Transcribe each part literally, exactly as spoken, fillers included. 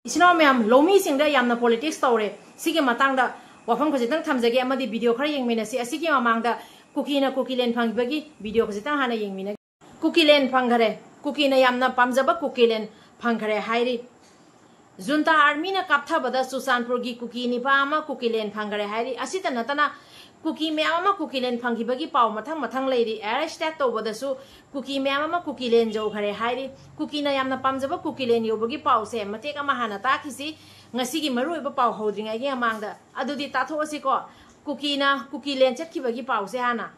ꯏꯆꯤꯟ ꯏꯅꯥꯎ ꯃꯌꯥꯝ, ꯂꯧꯃꯤꯁꯤꯡꯗ ꯌꯥꯝꯅ politics ꯇꯧꯔꯦ꯫ ꯁꯤꯒꯤ ꯃꯇꯥꯡꯗ ꯋꯥꯐꯝ ꯈꯖꯤꯛꯇꯪ ꯊꯝꯖꯒꯦ ꯑꯃꯗꯤ video ꯈꯔ ꯌꯦꯡꯃꯤꯟꯅꯁꯤ꯫ ꯑꯁꯤꯒꯤ ꯃꯃꯥꯡꯗ ꯀꯨꯀꯤꯅ ꯀꯨꯀꯤꯂꯦꯟ ꯐꯪꯈꯤꯕꯒꯤ video ꯈꯖꯤꯛꯇꯪ ꯍꯥꯟꯅ ꯌꯦꯡꯃꯤꯟꯅꯒꯦ꯫ ꯀꯨꯀꯤꯂꯦꯟ ꯐꯪꯈꯔꯦ꯫ ꯀꯨꯀꯤꯅ ꯌꯥꯝꯅ ꯄꯥꯝꯖꯕ ꯀꯨꯀꯤꯂꯦꯟ ꯐꯪꯈꯔꯦ ꯍꯥꯏꯔꯤ꯫ ꯖꯨꯟꯇꯥ ꯑꯥꯔꯃꯤꯅ ꯀꯥꯞꯊꯕꯗ ꯆꯨꯔꯆꯥꯟꯄꯨꯔꯒꯤ ꯀꯨꯀꯤ ꯅꯤꯄꯥ ꯑꯃ ꯀꯨꯀꯤꯂꯦꯟ ꯐꯪꯈꯔꯦ ꯍꯥꯏꯔꯤ꯫ ꯑꯁꯤꯇ ꯅꯠꯇꯅ ꯀꯨꯀꯤ ꯃꯌꯥꯝ ꯑꯃ ꯀꯨꯀꯤꯂꯦꯟ ꯐꯪꯈꯤꯕꯒꯤ ꯄꯥꯎ ꯃꯊꯪ ꯃꯊꯪ ꯂꯩꯔꯤ꯫ Air Strike ꯇꯧꯕꯗꯁꯨ ꯀꯨꯀꯤ ꯃꯌꯥꯝ ꯑꯃ ꯀꯨꯀꯤꯂꯦꯟ ꯌꯧꯈꯔꯦ ꯍꯥꯏꯔꯤ꯫ ꯀꯨꯀꯤꯅ ꯌꯥꯝꯅ ꯄꯥꯝꯖꯕ ꯀꯨꯀꯤꯂꯦꯟ ꯌꯧꯕꯒꯤ ꯄꯥꯎꯁꯦ ꯃꯇꯦꯛ ꯑꯃ ꯍꯥꯟꯅ ꯇꯥꯛꯈꯤꯁꯤ꯫ ꯉꯁꯤꯒꯤ ꯃꯔꯨꯑꯣꯏꯕ ꯄꯥꯎ ꯍꯧꯗ꯭ꯔꯤꯉꯩꯒꯤ ꯃꯃꯥꯡꯗ꯫ ꯑꯗꯨꯗꯤ ꯇꯥꯊꯣꯛꯑꯁꯤꯀꯣ꯫ ꯀꯨꯀꯤꯅ ꯀꯨꯀꯤꯂꯦꯟ ꯆꯠꯈꯤꯕꯒꯤ ꯄꯥꯎꯁꯦ ꯍꯥꯟꯅ꯫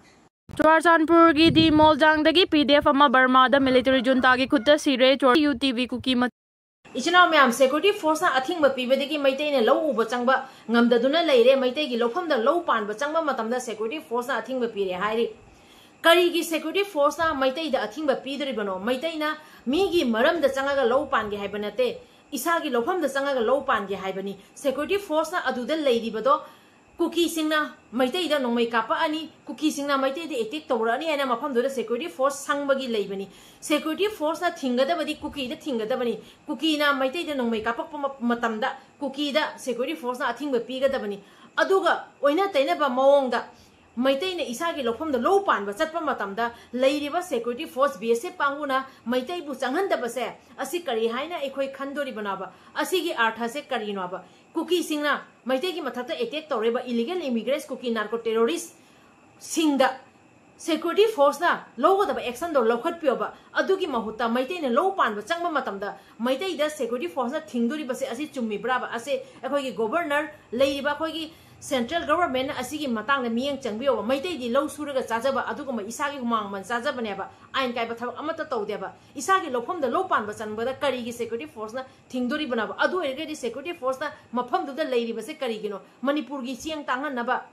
ꯆꯨꯔꯥꯆꯥꯟꯄꯨꯔꯒꯤ ꯗꯤ ꯃꯣꯜꯖꯥꯡꯗꯒꯤ ꯄꯤ ꯗꯤ ꯑꯦꯐ ꯑꯃ ꯕꯔꯃꯥꯗ military ꯖꯨꯟꯇꯥꯒꯤ ꯈꯨꯠꯇ ꯁꯤꯔꯦ꯫ ꯆꯨꯔꯥ ꯌꯨ ꯇꯤ ꯚꯤ ꯀꯨꯀꯤ ꯃ- ꯏꯆꯤꯟ ꯏꯅꯥꯎ ꯃꯌꯥꯝ, security forceꯅ ꯑꯊꯤꯡꯕ ꯄꯤꯕꯗꯒꯤ ꯃꯩꯇꯩꯅ ꯂꯧ ꯎꯕ ꯆꯪꯕ ꯉꯝꯗꯗꯨꯅ ꯂꯩꯔꯦ꯫ ꯃꯩꯇꯩꯒꯤ ꯂꯧꯐꯝꯗ ꯂꯧ ꯄꯥꯟꯕ ꯆꯪꯕ ꯃꯇꯝꯗ security forceꯅ ꯑꯊꯤꯡꯕ ꯄꯤꯔꯦ ꯍꯥꯏꯔꯤ꯫ ꯀꯔꯤꯒꯤ security forceꯅ ꯃꯩꯇꯩꯗ ꯑꯊꯤꯡꯕ ꯄꯤꯗꯣꯔꯤꯕꯅꯣ? ꯃꯩꯇꯩꯅ ꯃꯤꯒꯤ ꯃꯔꯝꯗ ꯆꯪꯉꯒ ꯂꯧ ꯄꯥꯟꯒꯦ ꯍꯥꯏꯕ ꯅꯠꯇꯦ, ꯏꯁꯥꯒꯤ ꯂꯧꯐꯝꯗ ꯆꯪꯉꯒ ꯂꯧ ꯄꯥꯟꯒꯦ ꯍꯥꯏꯕꯅꯤ꯫ Security forceꯅ ꯑꯗꯨꯗ ꯂꯩꯔꯤꯕꯗꯣ ꯀꯨꯀꯤꯁꯤꯡꯅ ꯃꯩꯇꯩꯗ ꯅꯣꯡꯃꯩ ꯀꯥꯞꯄꯛꯑꯅꯤ, ꯀꯨꯀꯤꯁꯤꯡꯅ ꯃꯩꯇꯩꯗ attack ꯇꯧꯔꯛꯑꯅꯤ ꯍꯥꯏꯅ ꯃꯐꯝꯗꯨꯗ security force ꯁꯪꯕꯒꯤ ꯂꯩꯕꯅꯤ꯫ Security forceꯅ ꯊꯤꯡꯒꯗꯕꯗꯤ ꯀꯨꯀꯤꯗ ꯊꯤꯡꯒꯗꯕꯅꯤ꯫ ꯀꯨꯀꯤꯅ ꯃꯩꯇꯩꯗ ꯅꯣꯡꯃꯩ ꯀꯥꯞꯄꯛꯄ ꯃ-, ꯃꯇꯝꯗ ꯀꯨꯀꯤꯗ security forceꯅ ꯑꯊꯤꯡꯕ ꯄꯤꯒꯗꯕꯅꯤ꯫ ꯑꯗꯨꯒ ꯑꯣꯟꯅ ꯇꯩꯅꯕ ꯃꯑꯣꯡꯗ ꯃꯩꯇꯩꯅ ꯏꯁꯥꯒꯤ ꯂꯧꯐꯝꯗ ꯂꯧ ꯄꯥꯟꯕ ꯆꯠꯄ ꯃꯇꯝꯗ ꯂꯩꯔꯤꯕ security force B S F ꯀꯥꯡꯕꯨꯅ ꯃꯩꯇꯩꯕꯨ ꯆꯪꯍꯟꯗꯕꯁꯦ, ꯑꯁꯤ ꯀꯔꯤ ꯍꯥꯏꯅ ꯑꯩꯈꯣꯏ ꯈꯟꯗꯣꯔꯤꯕꯅꯣꯕ? ꯑꯁꯤꯒꯤ ꯑꯥꯔꯊꯁꯦ ꯀꯔꯤꯅꯣꯕ? ꯀꯨꯀꯤꯁꯤꯡꯅ ꯃꯩꯇꯩꯒꯤ ꯃꯊꯛꯇ attack ꯇꯧꯔꯤꯕ illegal immigrants, ꯀꯨꯀꯤ narco terrorist ꯁꯤꯡꯗ security forceꯅ ꯂꯧꯒꯗꯕ actionꯗꯣ ꯂꯧꯈꯠꯄꯤꯌꯣꯕ꯫ ꯑꯗꯨꯒꯤ ꯃꯍꯨꯠꯇ ꯃꯩꯇꯩꯅ ꯂꯧ ꯄꯥꯟꯕ ꯆꯪꯕ ꯃꯇꯝꯗ ꯃꯩꯇꯩꯗ security forceꯅ ꯊꯤꯡꯗꯣꯔꯤꯕꯁꯦ ꯑꯁꯤ ꯆꯨꯝꯃꯤꯕ꯭ꯔꯥꯕ? ꯑꯁꯦ ꯑꯩꯈꯣꯏꯒꯤ governor, ꯂꯩꯔꯤꯕ ꯑꯩꯈꯣꯏꯒꯤ central governmentꯅ ꯑꯁꯤꯒꯤ ꯃꯇꯥꯡꯗ ꯃꯤꯠꯌꯦꯡ ꯆꯪꯕꯤꯌꯣꯕ꯫ ꯃꯩꯇꯩꯗꯤ ꯂꯧ ꯁꯨꯔꯒ ꯆꯥꯖꯕ, ꯑꯗꯨꯒꯨꯝꯕ ꯏꯁꯥꯒꯤ ꯍꯨꯃꯥꯡ ꯃꯃꯜ ꯆꯥꯖꯕꯅꯦꯕ꯫ ꯑꯥꯏꯟ ꯀꯥꯏꯕ ꯊꯕꯛ ꯑꯃꯠꯇ ꯇꯧꯗꯦꯕ꯫ ꯏꯁꯥꯒꯤ ꯂꯧꯐꯝꯗ ꯂꯧ ꯄꯥꯟꯕ ꯆꯪꯕꯗ ꯀꯔꯤꯒꯤ security forceꯅ ꯊꯤꯡꯗꯣꯔꯤꯕꯅꯣꯕ? ꯑꯗꯨ ꯑꯣꯏꯔꯒꯗꯤ security forceꯅ ꯃꯐꯝꯗꯨꯗ ꯂꯩꯔꯤꯕꯁꯦ ꯀꯔꯤꯒꯤꯅꯣ? ꯃꯅꯤꯄꯨꯔꯒꯤ ꯆꯦꯡ ꯇꯥꯡꯍꯟꯅꯕ,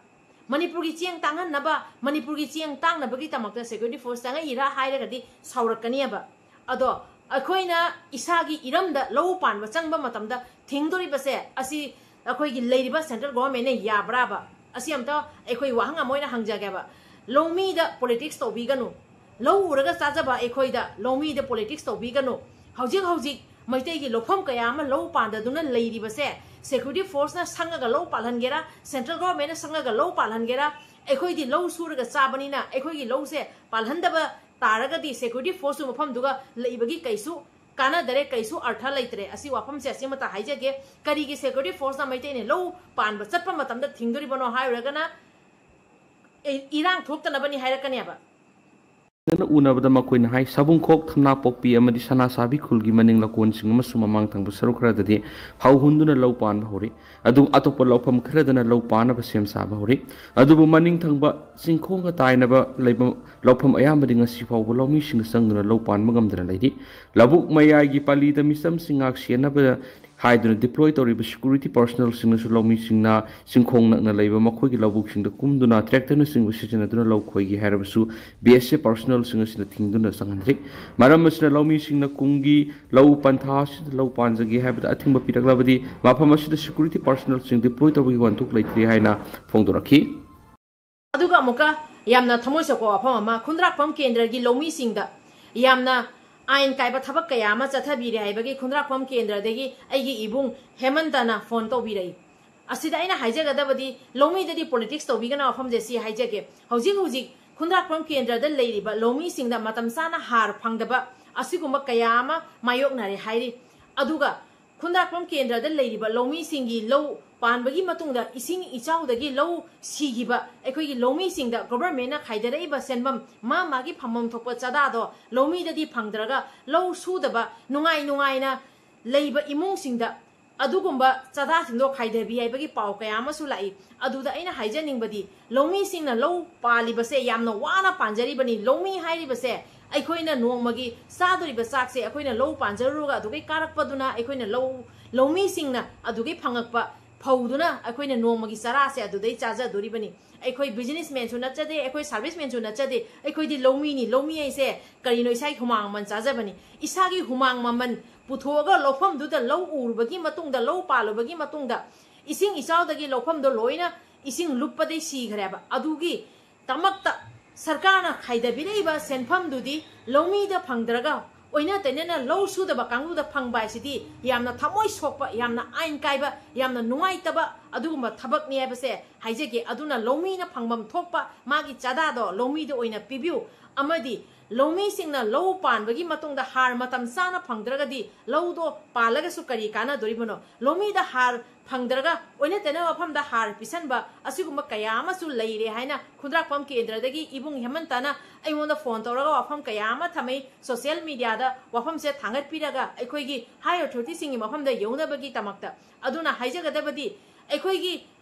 ꯃꯅꯤꯄꯨꯔꯒꯤ ꯆꯦꯡ ꯇꯥꯡꯍꯟꯅꯕ, ꯃꯅꯤꯄꯨꯔꯒꯤ ꯆꯦꯡ ꯇꯥꯡꯅꯕꯒꯤꯗꯃꯛꯇ security force ꯆꯪꯉꯛꯏꯔꯥ ꯍꯥꯏꯔꯒꯗꯤ ꯁꯥꯎꯔꯛꯀꯅꯤꯕ꯫ ꯑꯗꯣ ꯑꯩꯈꯣꯏꯅ ꯏꯁꯥꯒꯤ ꯏꯔꯝꯗ ꯂꯧ ꯄꯥꯟꯕ ꯆꯪꯕ ꯃꯇꯝꯗ ꯊꯤꯡꯗꯣꯔꯤꯕꯁꯦ ꯑꯁꯤ ꯑꯩꯈꯣꯏꯒꯤ ꯂꯩꯔꯤꯕ central governmentꯅ ꯌꯥꯕ꯭ꯔꯥꯕ? ꯑꯁꯤ ꯑꯝꯇ ꯑꯩꯈꯣꯏ ꯋꯥꯍꯪ ꯑꯃ ꯑꯣꯏꯅ ꯍꯪꯖꯒꯦꯕ꯫ ꯂꯧꯃꯤꯗ politics ꯇꯧꯕꯤꯒꯅꯨ꯫ ꯂꯧ ꯎꯔꯒ ꯆꯥꯖꯕ ꯑꯩꯈꯣꯏꯗ ꯂꯧꯃꯤꯗ politics ꯇꯧꯕꯤꯒꯅꯨ꯫ ꯍꯧꯖꯤꯛ ꯍꯧꯖꯤꯛ ꯃꯩꯇꯩꯒꯤ ꯂꯧꯐꯝ ꯀꯌꯥ ꯑꯃ ꯂꯧ ꯄꯥꯟꯗꯗꯨꯅ ꯂꯩꯔꯤꯕꯁꯦ, security forceꯅ ꯁꯪꯉꯒ ꯂꯧ ꯄꯥꯜꯍꯟꯒꯦꯔꯥ, central governmentꯅ ꯁꯪꯉꯒ ꯂꯧ ꯄꯥꯜꯍꯟꯒꯦꯔꯥ, ꯑꯩꯈꯣꯏꯗꯤ ꯂꯧ ꯁꯨꯔꯒ ꯆꯥꯕꯅꯤꯅ ꯑꯩꯈꯣꯏꯒꯤ ꯂꯧꯁꯦ ꯄꯥꯜꯍꯟꯗꯕ ꯇꯥꯔꯒꯗꯤ security forceꯁꯨ ꯃꯐꯝꯗꯨꯒ ꯂꯩꯕꯒꯤ ꯀꯩꯁꯨ ꯀꯥꯟꯅꯗꯔꯦ, ꯀꯩꯁꯨ ꯑꯔꯊ ꯂꯩꯇ꯭ꯔꯦ꯫ ꯑꯁꯤ ꯋꯥꯐꯝꯁꯦ ꯑꯁꯤꯃꯇ ꯍꯥꯏꯖꯒꯦ꯫ ꯀꯔꯤꯒꯤ security forceꯅ ꯃꯩꯇꯩꯅ ꯂꯧ ꯄꯥꯟꯕ ꯆꯠꯄ ꯃꯇꯝꯗ ꯊꯤꯡꯗꯣꯔꯤꯕꯅꯣ ꯍꯥꯏꯔꯨꯔꯒꯅ, ꯏ-, ꯏꯔꯥꯡ ꯊꯣꯛꯇꯅꯕꯅꯤ ꯍꯥꯏꯔꯛꯀꯅꯦꯕ꯫ ꯐꯖꯅ ꯎꯅꯕꯗ ꯃꯈꯣꯏꯅ ꯍꯥꯏ, ꯁꯥꯕꯨꯡꯈꯣꯛ, ꯊꯝꯅꯥꯄꯣꯛꯄꯤ ꯑꯃꯗꯤ ꯁꯅꯥꯁꯥꯕꯤ ꯈꯨꯜꯒꯤ ꯃꯅꯤꯡ ꯂꯀꯣꯟꯁꯤꯡ ꯑꯃꯁꯨꯡ ꯃꯃꯥꯡ ꯊꯪꯕ ꯁꯔꯨꯛ ꯈꯔꯗꯗꯤ ꯐꯧ ꯍꯨꯟꯗꯨꯅ ꯂꯧ ꯄꯥꯟꯕ ꯍꯧꯔꯤ꯫ ꯑꯗꯨ ꯑꯇꯣꯞꯄ ꯂꯧꯐꯝ ꯈꯔꯗꯅ ꯂꯧ ꯄꯥꯟꯅꯕ ꯁꯦꯝ ꯁꯥꯕ ꯍꯧꯔꯤ꯫ ꯑꯗꯨꯕꯨ ꯃꯅꯤꯡ ꯊꯪꯕ ꯆꯤꯡꯈꯣꯡꯒ ꯇꯥꯏꯅꯕ ꯂꯩꯕ ꯂꯧꯐꯝ ꯑꯌꯥꯝꯕꯗꯤ ꯉꯁꯤ ꯐꯥꯎꯕ ꯂꯧꯃꯤꯁꯤꯡꯅ ꯆꯪꯗꯨꯅ ꯂꯧ ꯄꯥꯟꯕ ꯉꯝꯗꯅ ꯂꯩꯔꯤ꯫ ꯂꯧꯕꯨꯛ ꯃꯌꯥꯏꯒꯤ ꯄꯥꯂꯤꯗ ꯃꯤꯆꯝꯁꯤꯡ ꯉꯥꯛ ꯁꯦꯟꯅꯕ ꯍꯥꯏꯗꯨꯅ deploy ꯇꯧꯔꯤꯕ security personnelꯁꯤꯡꯅꯁꯨ ꯂꯧꯃꯤꯁꯤꯡꯅ ꯆꯤꯡꯈꯣꯡ ꯅꯛꯅ ꯂꯩꯕ ꯃꯈꯣꯏꯒꯤ ꯂꯧꯕꯨꯛꯁꯤꯡꯗ ꯀꯨꯝꯗꯨꯅ tractorꯅꯆꯤꯡꯕ ꯁꯤꯖꯤꯟꯅꯗꯨꯅ ꯂꯧ ꯈꯣꯏꯒꯦ ꯍꯥꯏꯔꯕꯁꯨ BSF personnelꯁꯤꯡ ꯑꯁꯤꯅ ꯊꯤꯡꯗꯨꯅ ꯆꯪꯍꯟꯗ꯭ꯔꯤ꯫ ꯃꯔꯝ ꯑꯁꯤꯅ ꯂꯧꯃꯤꯁꯤꯡꯅ ꯀꯨꯝꯒꯤ ꯂꯧ ꯄꯟꯊꯥ ꯑꯁꯤꯗ ꯂꯧ ꯄꯥꯟꯖꯒꯦ ꯍꯥꯏꯕꯗ ꯑꯊꯤꯡꯕ ꯄꯤꯔꯛꯂꯕꯗꯤ ꯃꯐꯝ ꯑꯁꯤꯗ security personnelꯁꯤꯡ deploy ꯇꯧꯕꯒꯤ ꯋꯥꯍꯟꯊꯣꯛ ꯂꯩꯇ꯭ꯔꯤ ꯍꯥꯏꯅ ꯐꯣꯡꯗꯣꯔꯛꯈꯤ꯫ ꯑꯗꯨꯒ ꯑꯃꯨꯛꯀ ꯌꯥꯝꯅ ꯊꯃꯣꯏ ꯁꯣꯛꯄ ꯋꯥꯐꯝ ꯑꯃ, ꯈꯨꯟꯗ꯭ꯔꯥꯛꯄꯝ ꯀꯦꯟꯗ꯭ꯔꯒꯤ ꯂꯧꯃꯤꯁꯤꯡꯗ ꯌꯥꯝꯅ ꯑꯥꯏꯟ ꯀꯥꯏꯕ ꯊꯕꯛ ꯀꯌꯥ ꯑꯃ ꯆꯠꯊꯕꯤꯔꯦ ꯍꯥꯏꯕꯒꯤ ꯈꯨꯟꯗ꯭ꯔꯥꯛꯄꯝ ꯀꯦꯟꯗ꯭ꯔꯗꯒꯤ ꯑꯩꯒꯤ ꯏꯕꯨꯡ ꯍꯦꯃꯟꯇꯅ phone ꯇꯧꯕꯤꯔꯛꯏ꯫ ꯑꯁꯤꯗ ꯑꯩꯅ ꯍꯥꯏꯖꯒꯗꯕꯗꯤ, ꯂꯧꯃꯤꯗꯗꯤ politics ꯇꯧꯕꯤꯒꯅ ꯋꯥꯐꯝꯁꯦ ꯁꯤ ꯍꯥꯏꯖꯒꯦ꯫ ꯍꯧꯖꯤꯛ ꯍꯧꯖꯤꯛ ꯈꯨꯟꯗ꯭ꯔꯥꯛꯄꯝ ꯀꯦꯟꯗ꯭ꯔꯗ ꯂꯩꯔꯤꯕ ꯂꯧꯃꯤꯁꯤꯡꯗ ꯃꯇꯝ ꯆꯥꯅ ꯍꯥꯔ ꯐꯪꯗꯕ ꯑꯁꯤꯒꯨꯝꯕ ꯀꯌꯥ ꯑꯃ ꯃꯥꯌꯣꯛꯅꯔꯦ ꯍꯥꯏꯔꯤ꯫ ꯑꯗꯨꯒ ꯈꯨꯟꯗ꯭ꯔꯥꯛꯄꯝ ꯀꯦꯟꯗ꯭ꯔꯗ ꯂꯩꯔꯤꯕ ꯂꯧꯃꯤꯁꯤꯡꯒꯤ ꯂꯧ ꯄꯥꯟꯕꯒꯤ ꯃꯇꯨꯡꯗ ꯏꯁꯤꯡ ꯏꯆꯥꯎꯗꯒꯤ ꯂꯧ ꯁꯤꯈꯤꯕ ꯑꯩꯈꯣꯏꯒꯤ ꯂꯧꯃꯤꯁꯤꯡꯗ governmentꯅ ꯈꯥꯏꯗꯔꯛꯏꯕ ꯁꯦꯟꯐꯝ, ꯃꯥ ꯃꯥꯒꯤ ꯐꯪꯐꯝ ꯊꯣꯛꯄ ꯆꯥꯗꯥꯗꯣ ꯂꯧꯃꯤꯗꯗꯤ ꯐꯪꯗ꯭ꯔꯒ ꯂꯧ ꯁꯨꯗꯕ ꯅꯨꯡꯉꯥꯏ ꯅꯨꯡꯉꯥꯏꯅ ꯂꯩꯕ ꯏꯃꯨꯡꯁꯤꯡꯗ ꯑꯗꯨꯒꯨꯝꯕ ꯆꯥꯗꯥꯁꯤꯡꯗꯣ ꯈꯥꯏꯗꯕꯤ ꯍꯥꯏꯕꯒꯤ ꯄꯥꯎ ꯀꯌꯥ ꯑꯃꯁꯨ ꯂꯥꯛꯏ꯫ ꯑꯗꯨꯗ ꯑꯩꯅ ꯍꯥꯏꯖꯅꯤꯡꯕꯗꯤ, ꯂꯧꯃꯤꯁꯤꯡꯅ ꯂꯧ ꯄꯥꯜꯂꯤꯕꯁꯦ ꯌꯥꯝꯅ ꯋꯥꯅ ꯄꯥꯟꯖꯔꯤꯕꯅꯤ꯫ ꯂꯧꯃꯤ ꯍꯥꯏꯔꯤꯕꯁꯦ ꯑꯩꯈꯣꯏꯅ ꯅꯣꯡꯃꯒꯤ ꯆꯥꯗꯣꯔꯤꯕ ꯆꯥꯛꯁꯦ ꯑꯩꯈꯣꯏꯅ ꯂꯧ ꯄꯥꯟꯖꯔꯨꯔꯒ ꯑꯗꯨꯒꯩ ꯀꯥꯔꯛꯄꯗꯨꯅ ꯑꯩꯈꯣꯏꯅ ꯂꯧ, ꯂꯧꯃꯤꯁꯤꯡꯅ ꯑꯗꯨꯒꯩ ꯐꯪꯉꯛꯄ ꯐꯧꯗꯨꯅ ꯑꯩꯈꯣꯏꯅ ꯅꯣꯡꯃꯒꯤ ꯆꯔꯥꯁꯦ ꯑꯗꯨꯗꯩ ꯆꯥꯖꯗꯣꯔꯤꯕꯅꯤ꯫ ꯑꯩꯈꯣꯏ businessmanꯁꯨ ꯅꯠꯆꯗꯦ, ꯑꯩꯈꯣꯏ servicemanꯁꯨ ꯅꯠꯆꯗꯦ, ꯑꯩꯈꯣꯏꯗꯤ ꯂꯧꯃꯤꯅꯤ꯫ ꯂꯧꯃꯤ ꯍꯥꯏꯁꯦ ꯀꯔꯤꯅꯣ? ꯏꯁꯥꯒꯤ ꯍꯨꯃꯥꯡ ꯃꯃꯜ ꯆꯥꯖꯕꯅꯤ꯫ ꯏꯁꯥꯒꯤ ꯍꯨꯃꯥꯡ ꯃꯃꯜ ꯄꯨꯊꯣꯛꯑꯒ ꯂꯧꯐꯝꯗꯨꯗ ꯂꯧ ꯎꯔꯨꯕꯒꯤ ꯃꯇꯨꯡꯗ, ꯂꯧ ꯄꯥꯜꯂꯨꯕꯒꯤ ꯃꯇꯨꯡꯗ, ꯏꯁꯤꯡ ꯏꯆꯥꯎꯗꯒꯤ ꯂꯧꯐꯝꯗꯣ ꯂꯣꯏꯅ ꯏꯁꯤꯡ ꯂꯨꯞꯄꯗꯩ ꯁꯤꯈ꯭ꯔꯦꯕ꯫ ꯑꯗꯨꯒꯤ ꯗꯃꯛꯇ ꯁꯔꯀꯥꯔꯅ ꯈꯥꯏꯗꯕꯤꯔꯛꯏꯕ ꯁꯦꯟꯐꯝꯗꯨꯗꯤ ꯂꯧꯃꯤꯗ ꯐꯪꯗ꯭ꯔꯒ ꯑꯣꯏꯅ ꯇꯩꯅꯅ ꯂꯧ ꯁꯨꯗꯕ ꯀꯥꯡꯕꯨꯗ ꯐꯪꯕ ꯍꯥꯏꯁꯤꯗꯤ ꯌꯥꯝꯅ ꯊꯃꯣꯏ ꯁꯣꯛꯄ, ꯌꯥꯝꯅ ꯑꯥꯏꯟ ꯀꯥꯏꯕ, ꯌꯥꯝꯅ ꯅꯨꯡꯉꯥꯏꯇꯕ ꯑꯗꯨꯒꯨꯝꯕ ꯊꯕꯛꯅꯤ ꯍꯥꯏꯕꯁꯦ ꯍꯥꯏꯖꯒꯦ꯫ ꯑꯗꯨꯅ ꯂꯧꯃꯤꯅ ꯐꯪꯐꯝ ꯊꯣꯛꯄ ꯃꯥꯒꯤ ꯆꯥꯗꯥꯗꯣ ꯂꯧꯃꯤꯗ ꯑꯣꯏꯅ ꯄꯤꯕꯤꯌꯨ꯫ ꯑꯃꯗꯤ ꯂꯧꯃꯤꯁꯤꯡꯅ ꯂꯧ ꯄꯥꯟꯕꯒꯤ ꯃꯇꯨꯡꯗ ꯍꯥꯔ ꯃꯇꯝ ꯆꯥꯅ ꯐꯪꯗ꯭ꯔꯒꯗꯤ ꯂꯧꯗꯣ ꯄꯥꯜꯂꯒꯁꯨ ꯀꯔꯤ ꯀꯥꯟꯅꯗꯣꯔꯤꯕꯅꯣ? ꯂꯧꯃꯤꯗ ꯍꯥꯔ ꯐꯪꯗ꯭ꯔꯒ ꯑꯣꯏꯅ ꯇꯩꯅꯕ ꯃꯐꯝꯗ ꯍꯥꯔ ꯄꯤꯁꯟꯕ ꯑꯁꯤꯒꯨꯝꯕ ꯀꯌꯥ ꯑꯃꯁꯨ ꯂꯩꯔꯦ ꯍꯥꯏꯅ ꯈꯨꯟꯗ꯭ꯔꯥꯛꯄꯝ ꯀꯦꯟꯗ꯭ꯔꯗꯒꯤ ꯏꯕꯨꯡ ꯍꯦꯃꯟꯇꯅ ꯑꯩꯉꯣꯟꯗ ꯐꯣꯟ ꯇꯧꯔꯒ ꯋꯥꯐꯝ ꯀꯌꯥ ꯑꯃ ꯊꯝꯃꯤ꯫ ꯁꯣꯁꯤꯌꯦꯜ ꯃꯤꯗꯤꯌꯥꯗ ꯋꯥꯐꯝꯁꯦ ꯊꯥꯡꯒꯠꯄꯤꯔꯒ ꯑꯩꯈꯣꯏꯒꯤ ꯍꯥꯏ ꯑꯣꯊꯣꯔꯤꯇꯤꯁꯤꯡꯒꯤ ꯃꯐꯝꯗ ꯌꯧꯅꯕꯒꯤ ꯗꯃꯛꯇ꯫ ꯑꯗꯨꯅ ꯍꯥꯏꯖꯒꯗꯕꯗꯤ ꯑꯩꯈꯣꯏꯒꯤ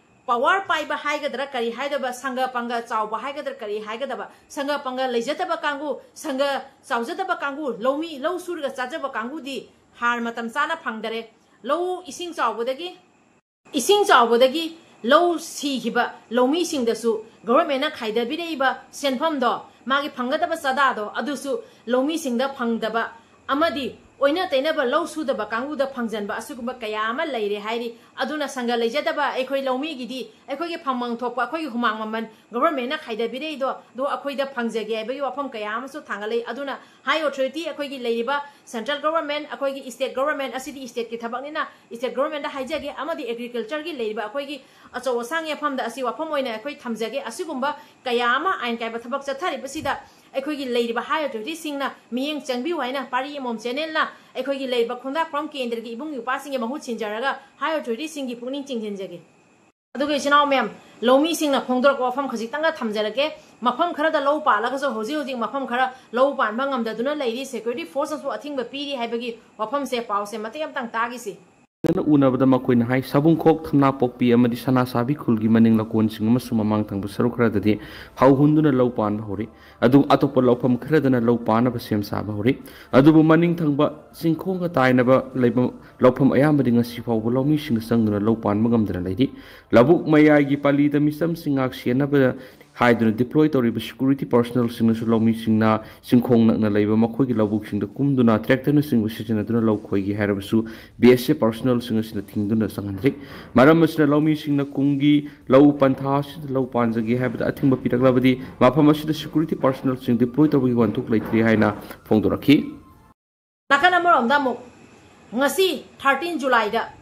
ꯄꯋꯥꯔ ꯄꯥꯏꯕ ꯍꯥꯏꯒꯗ꯭ꯔꯥ ꯀꯔꯤ ꯍꯥꯏꯗꯕ, ꯁꯪꯒ ꯄꯪꯒ ꯆꯥꯎꯕ ꯍꯥꯏꯒꯗ꯭ꯔꯥ ꯀꯔꯤ ꯍꯥꯏꯒꯗꯕ, ꯁꯪꯒ ꯄꯪꯒ ꯂꯩꯖꯗꯕ ꯀꯥꯡꯕꯨ, ꯁꯪꯒ ꯆꯥꯎꯖꯗꯕ ꯀꯥꯡꯕꯨ, ꯂꯧꯃꯤ ꯂꯧ ꯁꯨꯔꯒ ꯆꯥꯖꯕ ꯀꯥꯡꯕꯨꯗꯤ ꯍꯥꯔ ꯃꯇꯝ ꯆꯥꯅ ꯐꯪꯗꯔꯦ꯫ ꯂꯧ ꯏꯁꯤꯡ ꯆꯥꯎꯕꯗꯒꯤ ꯏꯁꯤꯡ ꯆꯥꯎꯕꯗꯒꯤ ꯂꯧ ꯁꯤꯈꯤꯕ ꯂꯧꯃꯤꯁꯤꯡꯗꯁꯨ ꯒꯣꯚꯔꯟꯃꯦꯟꯠꯅ ꯈꯥꯏꯗꯕꯤꯔꯛꯏꯕ ꯁꯦꯟꯐꯝꯗꯣ, ꯃꯥꯒꯤ ꯐꯪꯒꯗꯕ ꯆꯥꯗꯥꯗꯣ, ꯑꯗꯨꯁꯨ ꯂꯧꯃꯤꯁꯤꯡꯗ ꯐꯪꯗꯕ ꯑꯃꯗꯤ ꯑꯣꯏꯅ ꯇꯩꯅꯕ ꯂꯧ ꯁꯨꯗꯕ ꯀꯥꯡꯕꯨꯗ ꯐꯪꯖꯟꯕ ꯑꯁꯤꯒꯨꯝꯕ ꯀꯌꯥ ꯑꯃ ꯂꯩꯔꯦ ꯍꯥꯏꯔꯤ꯫ ꯑꯗꯨꯅ ꯁꯪꯒ ꯂꯩꯖꯗꯕ ꯑꯩꯈꯣꯏ ꯂꯧꯃꯤꯒꯤꯗꯤ ꯑꯩꯈꯣꯏꯒꯤ ꯐꯪꯐꯝ ꯊꯣꯛꯄ ꯑꯩꯈꯣꯏꯒꯤ ꯍꯨꯃꯥꯡ ꯃꯃꯜ ꯒꯣꯚꯔꯟꯃꯦꯟꯠꯅ ꯈꯥꯏꯗꯕꯤꯔꯛꯏꯗꯣ ꯑꯗꯣ ꯑꯩꯈꯣꯏꯗ ꯐꯪꯖꯒꯦ ꯍꯥꯏꯕꯒꯤ ꯋꯥꯐꯝ ꯀꯌꯥ ꯑꯃꯁꯨ ꯊꯥꯡꯒꯠꯂꯛꯏ꯫ ꯑꯗꯨꯅ ꯍꯥꯏ ꯑꯣꯊꯣꯔꯤꯇꯤ ꯑꯩꯈꯣꯏꯒꯤ ꯂꯩꯔꯤꯕ ꯁꯦꯟꯇ꯭ꯔꯦꯜ ꯒꯣꯚꯔꯟꯃꯦꯟꯠ, ꯑꯩꯈꯣꯏꯒꯤ ꯁ꯭ꯇꯦꯠ ꯒꯣꯚꯔꯟꯃꯦꯟꯠ, ꯑꯁꯤꯗꯤ ꯁ꯭ꯇꯦꯠꯀꯤ ꯊꯕꯛꯅꯤꯅ ꯁ꯭ꯇꯦꯠ ꯒꯣꯚꯔꯟꯃꯦꯟꯠꯇ ꯍꯥꯏꯖꯒꯦ, ꯑꯃꯗꯤ ꯑꯦꯒ꯭ꯔꯤꯀꯜꯆꯔꯒꯤ ꯂꯩꯔꯤꯕ ꯑꯩꯈꯣꯏꯒꯤ ꯑꯆꯧ ꯑꯁꯥꯡꯒꯤ ꯃꯐꯝꯗ ꯑꯁꯤ ꯋꯥꯐꯝ ꯑꯣꯏꯅ ꯑꯩꯈꯣꯏ ꯊꯝꯖꯒꯦ꯫ ꯑꯁꯤꯒꯨꯝꯕ ꯀꯌꯥ ꯑꯃ ꯑꯥꯏꯟ ꯀꯥꯏꯕ ꯊꯕꯛ ꯆꯠꯊꯔꯤꯕꯁꯤꯗ ꯑꯩꯈꯣꯏꯒꯤ ꯂꯩꯔꯤꯕ ꯍꯥꯏ ꯑꯣꯊꯣꯔꯤꯇꯤꯁꯤꯡꯅ ꯃꯤꯠꯌꯦꯡ ꯆꯪꯕꯤꯌꯨ ꯍꯥꯏꯅ ꯄꯥꯔꯤ ꯑꯃꯃꯝ ꯆꯦꯅꯦꯜꯅ ꯑꯩꯈꯣꯏꯒꯤ ꯂꯩꯔꯤꯕ ꯈꯨꯟꯗ꯭ꯔꯥꯛꯄꯝ ꯀꯦꯟꯗ꯭ꯔꯒꯤ ꯏꯕꯨꯡ ꯏꯄ꯭ꯋꯥꯁꯤꯡꯒꯤ ꯃꯍꯨꯠ ꯁꯤꯟꯖꯔꯒ ꯍꯥꯏ ꯑꯣꯊꯣꯔꯤꯇꯤꯁꯤꯡꯒꯤ ꯄꯨꯛꯅꯤꯡ ꯆꯤꯡꯁꯤꯟꯖꯒꯦ꯫ ꯑꯗꯨꯒ ꯏꯆꯤꯟ ꯏꯅꯥꯎ ꯃꯌꯥꯝ, ꯂꯧꯃꯤꯁꯤꯡꯅ ꯐꯣꯡꯗꯣꯔꯛꯄ ꯋꯥꯐꯝ ꯈꯖꯤꯛꯇꯪꯒ ꯊꯝꯖꯔꯛꯀꯦ꯫ ꯃꯐꯝ ꯈꯔꯗ ꯂꯧ ꯄꯥꯜꯂꯒꯁꯨ ꯍꯧꯖꯤꯛ ꯍꯧꯖꯤꯛ ꯃꯐꯝ ꯈꯔ ꯂꯧ ꯄꯥꯟꯕ ꯉꯝꯗꯗꯨꯅ ꯂꯩꯔꯤ, ꯁꯦꯀ꯭ꯌꯨꯔꯤꯇꯤ ꯐꯣꯔꯁꯅꯁꯨ ꯑꯊꯤꯡꯕ ꯄꯤꯔꯤ ꯍꯥꯏꯕꯒꯤ ꯋꯥꯐꯝꯁꯦ, ꯄꯥꯎꯁꯦ ꯃꯇꯦꯛ ꯑꯃꯇꯪ ꯇꯥꯈꯤꯁꯤ꯫ ꯐꯖꯅ ꯎꯅꯕꯗ ꯃꯈꯣꯏꯅ ꯍꯥꯏ, ꯁꯥꯕꯨꯡꯈꯣꯛ, ꯊꯝꯅꯥꯄꯣꯛꯄꯤ ꯑꯃꯗꯤ ꯁꯅꯥꯁꯥꯕꯤ ꯈꯨꯜꯒꯤ ꯃꯅꯤꯡ ꯂꯀꯣꯟꯁꯤꯡ ꯑꯃꯁꯨꯡ ꯃꯃꯥꯡ ꯊꯪꯕ ꯁꯔꯨꯛ ꯈꯔꯗꯗꯤ ꯐꯧ ꯍꯨꯟꯗꯨꯅ ꯂꯧ ꯄꯥꯟꯕ ꯍꯧꯔꯤ꯫ ꯑꯗꯨ ꯑꯇꯣꯞꯄ ꯂꯧꯐꯝ ꯈꯔꯗꯅ ꯂꯧ ꯄꯥꯟꯅꯕ ꯁꯦꯝ ꯁꯥꯕ ꯍꯧꯔꯤ꯫ ꯑꯗꯨꯕꯨ ꯃꯅꯤꯡ ꯊꯪꯕ ꯆꯤꯡꯈꯣꯡꯒ ꯇꯥꯏꯅꯕ ꯂꯩꯕ ꯂꯧꯐꯝ ꯑꯌꯥꯝꯕꯗꯤ ꯉꯁꯤ ꯐꯥꯎꯕ ꯂꯧꯃꯤꯁꯤꯡꯅ ꯆꯪꯗꯨꯅ ꯂꯧ ꯄꯥꯟꯕ ꯉꯝꯗꯅ ꯂꯩꯔꯤ꯫ ꯂꯧꯕꯨꯛ ꯃꯌꯥꯏꯒꯤ ꯄꯜꯂꯤꯗ ꯃꯤꯆꯝꯁꯤꯡ ꯉꯥꯛ ꯁꯦꯟꯅꯕ ꯍꯥꯏꯗꯨꯅ ꯗꯤꯄ꯭ꯂꯣꯏ ꯇꯧꯔꯤꯕ ꯁꯦꯀ꯭ꯌꯨꯔꯤꯇꯤ ꯄꯥꯔꯁꯣꯅꯦꯜꯁꯤꯡꯅꯁꯨ ꯂꯧꯃꯤꯁꯤꯡꯅ ꯆꯤꯡꯈꯣꯡ ꯅꯛꯅ ꯂꯩꯕ ꯃꯈꯣꯏꯒꯤ ꯂꯧꯕꯨꯛꯁꯤꯡꯗ ꯀꯨꯝꯗꯨꯅ ꯇ꯭ꯔꯦꯛꯇꯔꯅꯆꯤꯡꯕ ꯁꯤꯖꯤꯟꯅꯗꯨꯅ ꯂꯧ ꯈꯣꯏꯒꯦ ꯍꯥꯏꯔꯕꯁꯨ ꯕꯤ ꯑꯦꯁ ꯑꯦꯐ ꯄꯥꯔꯁꯣꯅꯦꯜꯁꯤꯡ ꯑꯁꯤꯅ ꯊꯤꯡꯗꯨꯅ ꯆꯪꯍꯟꯗ꯭ꯔꯤ꯫ ꯃꯔꯝ ꯑꯁꯤꯅ ꯂꯧꯃꯤꯁꯤꯡꯅ ꯀꯨꯝꯒꯤ ꯂꯧ ꯄꯟꯊꯥ ꯑꯁꯤꯗ ꯂꯧ ꯄꯥꯟꯖꯒꯦ ꯍꯥꯏꯕꯗ ꯑꯊꯤꯡꯕ ꯄꯤꯔꯛꯂꯕꯗꯤ ꯃꯐꯝ ꯑꯁꯤꯗ ꯁꯦꯀ꯭ꯌꯨꯔꯤꯇꯤ ꯄꯥꯔꯁꯣꯅꯦꯜꯁꯤꯡ ꯗꯤꯄ꯭ꯂꯣꯏ ꯇꯧꯕꯒꯤ ꯋꯥꯍꯟꯊꯣꯛ ꯂꯩꯇ꯭ꯔꯤ ꯍꯥꯏꯅ ꯐꯣꯡꯗꯣꯔꯛꯈꯤ꯫ ꯅꯥꯀꯟ ꯑꯃꯔꯣꯝꯗ ꯑꯃꯨꯛ ꯉꯁꯤ thirteen Julyꯗ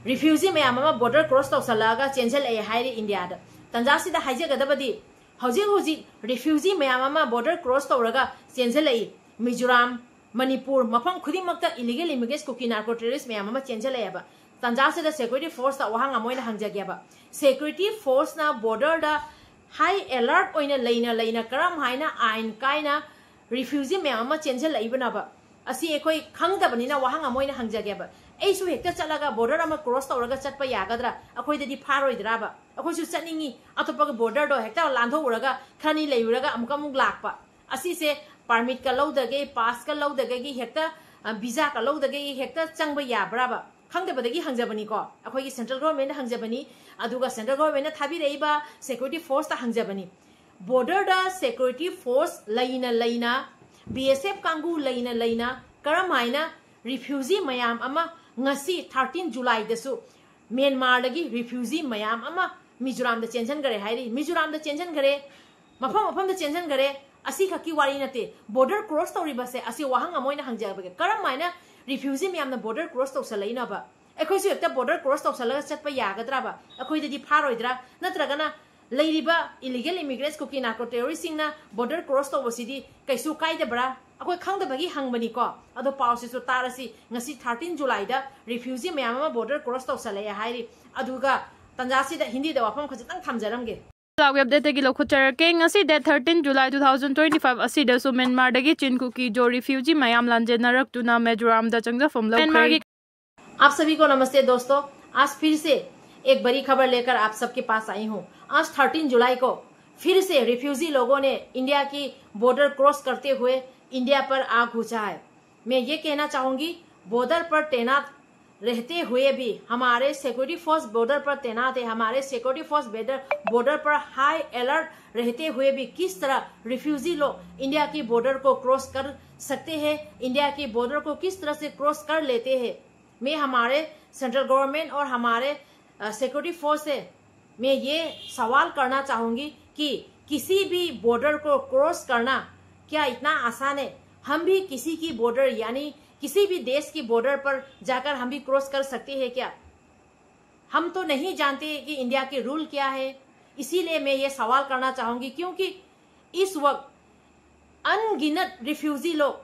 refugee ꯃꯌꯥꯝ ꯑꯃ border cross ꯇꯧꯁꯜꯂꯛꯑꯒ ꯆꯦꯟꯁꯤꯜꯂꯛꯑꯦ ꯍꯥꯏꯔꯤ ꯏꯟꯗꯤꯌꯥꯗ꯫ ꯇꯟꯖꯥꯁꯤꯗ ꯍꯥꯏꯖꯒꯗꯕꯗꯤ, ꯍꯧꯖꯤꯛ ꯍꯧꯖꯤꯛ refugee ꯃꯌꯥꯝ ꯑꯃ border cross ꯇꯧꯔꯒ ꯆꯦꯟꯁꯤꯜꯂꯛꯏ꯫ ꯃꯤꯖꯣꯔꯥꯝ, ꯃꯅꯤꯄꯨꯔ, ꯃꯐꯝ ꯈꯨꯗꯤꯡꯃꯛꯇ illegal immigrants, ꯀꯨꯀꯤ narco terrorist ꯃꯌꯥꯝ ꯑꯃ ꯆꯦꯟꯁꯤꯜꯂꯛꯑꯦꯕ꯫ ꯇꯟꯖꯥꯁꯤꯗ security forceꯇ ꯋꯥꯍꯪ ꯑꯃ ꯑꯣꯏꯅ ꯍꯪꯖꯒꯦꯕ꯫ Security forceꯅ borderꯗ high alert ꯑꯣꯏꯅ ꯂꯩꯅ ꯂꯩꯅ ꯀꯔꯝ ꯍꯥꯏꯅ ꯑꯥꯏꯟ ꯀꯥꯏꯅ refugee ꯃꯌꯥꯝ ꯑꯃ ꯆꯦꯟꯁꯤꯜꯂꯛꯏꯕꯅꯣꯕ? ꯑꯁꯤ ꯑꯩꯈꯣꯏ ꯈꯪꯗꯕꯅꯤꯅ ꯋꯥꯍꯪ ꯑꯃ ꯑꯣꯏꯅ ꯍꯪꯖꯒꯦꯕ꯫ ꯑꯩꯁꯨ ꯍꯦꯛꯇ ꯆꯠꯂꯒ border ꯑꯃ cross ꯇꯧꯔꯒ ꯆꯠꯄ ꯌꯥꯒꯗ꯭ꯔꯥ? ꯑꯩꯈꯣꯏꯗꯗꯤ ꯐꯥꯔꯣꯏꯗ꯭ꯔꯥꯕ? ꯑꯩꯈꯣꯏꯁꯨ ꯆꯠꯅꯤꯡꯉꯤ, ꯑꯇꯣꯞꯄꯒꯤ borderꯗꯣ ꯍꯦꯛꯇ ꯂꯥꯟꯊꯣꯛꯎꯔꯒ ꯈꯔꯅꯤ ꯂꯩꯔꯨꯔꯒ ꯑꯃꯨꯛꯀ ꯑꯃꯨꯛ ꯂꯥꯛꯄ꯫ ꯑꯁꯤꯁꯦ permitꯀ ꯂꯧꯗꯒꯦ, passꯀ ꯂꯧꯗꯒꯦꯒꯤ ꯍꯦꯛꯇ, ꯑ, visaꯒ ꯂꯧꯗꯒꯦꯒꯤ ꯍꯦꯛꯇ ꯆꯪꯕ ꯌꯥꯕ꯭ꯔꯥꯕ? ꯈꯪꯗꯕꯗꯒꯤ ꯍꯪꯖꯕꯅꯤꯀꯣ꯫ ꯑꯩꯈꯣꯏꯒꯤ central governmentꯅ ꯍꯪꯖꯕꯅꯤ, ꯑꯗꯨꯒ central governmentꯅ ꯊꯥꯕꯤꯔꯛꯏꯕ security forceꯇ ꯍꯪꯖꯕꯅꯤ꯫ Borderꯗ security force ꯂꯩꯅ ꯂꯩꯅ, B S F ꯀꯥꯡꯕꯨ ꯂꯩꯅ ꯂꯩꯅ ꯀꯔꯝ ꯍꯥꯏꯅ refugee ꯃꯌꯥꯝ ꯑꯃ ꯉꯁꯤ thirteen Julyꯗꯁꯨ ꯃ꯭ꯌꯥꯟꯃꯥꯔꯗꯒꯤ refugee ꯃꯌꯥꯝ ꯑꯃ ꯃꯤꯖꯣꯔꯥꯝꯗ ꯆꯦꯟꯁꯤꯟꯈꯔꯦ ꯍꯥꯏꯔꯤ꯫ ꯃꯤꯖꯣꯔꯥꯝꯗ ꯆꯦꯟꯁꯤꯟꯈꯔꯦ, ꯃꯐꯝ ꯃꯐꯝꯗ ꯆꯦꯟꯁꯤꯟꯈꯔꯦ꯫ ꯑꯁꯤꯈꯛꯀꯤ ꯋꯥꯔꯤ ꯅꯠꯇꯦ, border cross ꯇꯧꯔꯤꯕꯁꯦ, ꯑꯁꯤ ꯋꯥꯍꯪ ꯑꯃ ꯑꯣꯏꯅ ꯍꯪꯖꯕꯒꯦ꯫ ꯀꯔꯝ ꯍꯥꯏꯅ refugee ꯃꯌꯥꯝꯅ border cross ꯇꯧꯁꯜꯂꯛꯏꯅꯣꯕ? ꯑꯩꯈꯣꯏꯁꯨ ꯍꯦꯛꯇ border cross ꯇꯧꯁꯜꯂꯒ ꯆꯠꯄ ꯌꯥꯒꯗ꯭ꯔꯕ? ꯑꯩꯈꯣꯏꯗꯗꯤ ꯐꯥꯔꯣꯏꯗ꯭ꯔꯥ? ꯅꯠꯇ꯭ꯔꯒꯅ ꯂꯩꯔꯤꯕ illegal immigrants, ꯀꯨꯀꯤ narco terroristꯁꯤꯡꯅ border cross ꯇꯧꯕꯁꯤꯗꯤ ꯀꯩꯁꯨ ꯀꯥꯏꯗꯕ꯭ꯔꯥ? ꯑꯩꯈꯣꯏ ꯈꯪꯗꯕꯒꯤ ꯍꯪꯕꯅꯤꯀꯣ꯫ ꯑꯗꯣ ꯄꯥꯎꯁꯤꯁꯨ ꯇꯥꯔꯁꯤ, ꯉꯁꯤ thirteen Julyꯗ refugee ꯃꯌꯥꯝ ꯑꯃ border cross ꯇꯧꯁꯜꯂꯛꯑꯦ ꯍꯥꯏꯔꯤ꯫ ꯑꯗꯨꯒ ꯇꯟꯖꯥꯁꯤꯗ ꯍꯤꯟꯗꯤꯗ ꯋꯥꯐꯝ ꯈꯖꯤꯛꯇꯪ ꯊꯝꯖꯔꯝꯒꯦ꯫ ꯂꯥꯎꯒꯤ updateꯇꯒꯤ ꯂꯧꯈꯠꯆꯔꯛꯀꯦ꯫ ꯉꯁꯤ date thirteen July two thousand twenty five ꯑꯁꯤꯗꯁꯨ ꯃ꯭ꯌꯥꯟꯃꯥꯔꯗꯒꯤ ꯆꯤꯟ ꯀꯨꯀꯤ ꯖꯣ refugee ꯃꯌꯥꯝ ꯂꯥꯟꯖꯦꯟꯅꯔꯛꯇꯨꯅ ꯃꯤꯖꯣꯔꯥꯝꯗ ꯆꯪꯖꯐꯝ ꯂꯧꯈ꯭ꯔꯦ꯫ ꯃ꯭ꯌꯥꯟꯃꯥꯔꯒꯤ आप सभी को नमस्ते दोस्तों, आज फिर से एक बड़ी खबर लेकर आप सबके पास आई हूँ। आज thirteen July को फिर से refugee लोगों ने इंडिया की border cross करते हुए इंडिया पर आ पहुँचा है। मैं ये कहना चाहूँगी, border पर तैनात रहते हुए भी हमारे security force border पर तैनात है, हमारे security force border, border पर high alert रहते हुए भी किस तरह refugee लोग इंडिया की border को cross कर सकते हैं, इंडिया की border को किस तरह से cross कर लेते हैं। मैं हमारे central government और हमारे, अ, security force से मैं ये सवाल करना चाहूँगी कि किसी भी border को cross करना क्या इतना आसान है? हम भी किसी की border यानी किसी भी देश की बॉर्डर पर जाकर हम भी क्रॉस कर सकते हैं क्या? हम तो नहीं जानते कि इंडिया के रूल क्या है। इसीलिए मैं ये सवाल करना चाहूंगी, क्योंकि इस वक्त अनगिनत रिफ्यूजी लोग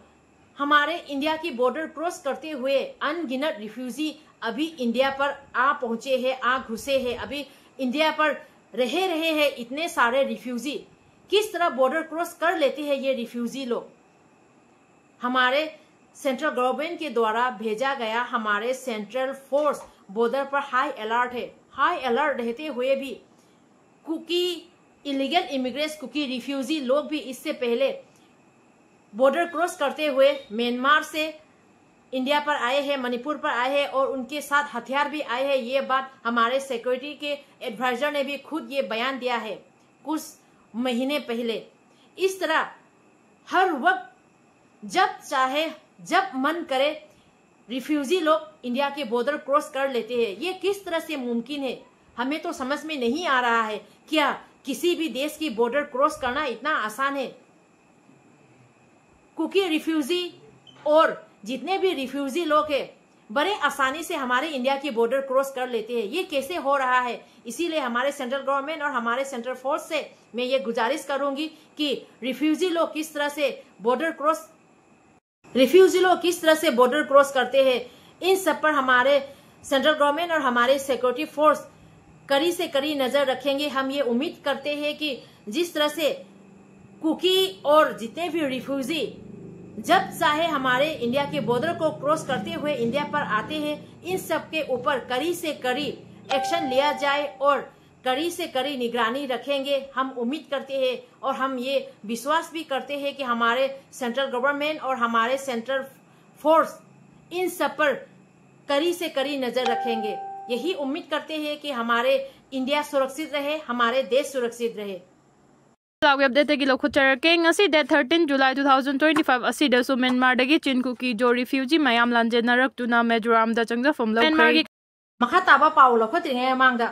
हमारे इंडिया की बॉर्डर क्रॉस करते हुए, अनगिनत रिफ्यूजी अभी इंडिया पर आ पहुंचे हैं, आ घुसे हैं, अभी इंडिया पर रह रहे हैं इतने सारे रिफ्यूजी। किस तरह बॉर्डर क्रॉस कर लेते हैं ये रिफ्यूजी लोग? हमारे सेंट्रल गवर्नमेंट के द्वारा भेजा गया हमारे सेंट्रल फोर्स बॉर्डर पर हाई अलर्ट है। हाई अलर्ट रहते हुए भी Kuki illegal immigrants, Kuki refugee लोग भी इससे पहले बॉर्डर क्रॉस करते हुए म्यांमार से इंडिया पर आए हैं, मणिपुर पर आए हैं और उनके साथ हथियार भी आए हैं। ये बात हमारे सिक्योरिटी के एडवाइजर ने भी खुद ये बयान दिया है कुछ महीने पहले। इस तरह हर वक्त जब चाहे, जब मन करे, रिफ्यूजी लोग इंडिया के बॉर्डर क्रॉस कर लेते हैं। ये किस तरह से मुमकिन है? हमें तो समझ में नहीं आ रहा है। क्या किसी भी देश की बॉर्डर क्रॉस करना इतना आसान है? कुकी रिफ्यूजी और जितने भी रिफ्यूजी लोग हैं, बड़े आसानी से हमारे इंडिया की बॉर्डर क्रॉस कर लेते हैं। ये कैसे हो रहा है? इसीलिए हमारे सेंट्रल गवर्नमेंट और हमारे सेंट्रल फोर्स से मैं ये गुजारिश करूंगी कि रिफ्यूजी लोग किस तरह से बॉर्डर क्रॉस रिफ्यूजी लोग किस तरह से बॉर्डर क्रॉस करते हैं, इन सब पर हमारे सेंट्रल गवर्नमेंट और हमारे सिक्योरिटी फोर्स कड़ी से कड़ी नज़र रखेंगे। हम ये उम्मीद करते हैं कि जिस तरह से कुकी और जितने भी रिफ्यूजी जब चाहे हमारे इंडिया के बॉर्डर को क्रॉस करते हुए इंडिया पर आते हैं, इन सब के ऊपर कड़ी से कड़ी एक्शन लिया जाए और कड़ी से कड़ी निगरानी रखेंगे। हम उम्मीद करते हैं और हम ये विश्वास भी करते हैं कि हमारे सेंट्रल गवर्नमेंट और हमारे सेंट्रल फोर्स इन सब पर कड़ी से कड़ी नज़र रखेंगे। यही उम्मीद करते हैं कि हमारे इंडिया सुरक्षित रहे, हमारे देश सुरक्षित रहे। ꯂꯥꯛꯄ ꯑꯞꯗꯦꯠꯇꯒꯤ ꯂꯧꯈꯠꯆꯔꯛꯀꯦ꯫ ꯉꯁꯤ date thirteen July two thousand twenty five ꯑꯁꯤꯗꯁꯨ ꯃ꯭ꯌꯥꯟꯃꯥꯔꯗꯒꯤ ꯆꯤꯟ ꯀꯨꯀꯤ ꯖꯣ ꯔꯤꯐ꯭ꯌꯨꯖꯤ ꯃꯌꯥꯝ ꯂꯥꯟꯖꯦꯟꯅꯔꯛꯇꯨꯅ ꯃꯤꯖꯣꯔꯥꯝꯗ ꯆꯪꯖꯐꯝ ꯂꯧꯈ꯭ꯔꯦ꯫ ꯃ꯭ꯌꯥꯟꯃꯥꯔꯒꯤ ꯃꯈꯥ ꯇꯥꯕ ꯄꯥꯎ ꯂꯧꯈꯠꯇ꯭ꯔꯤꯉꯩ ꯃꯃꯥꯡꯗ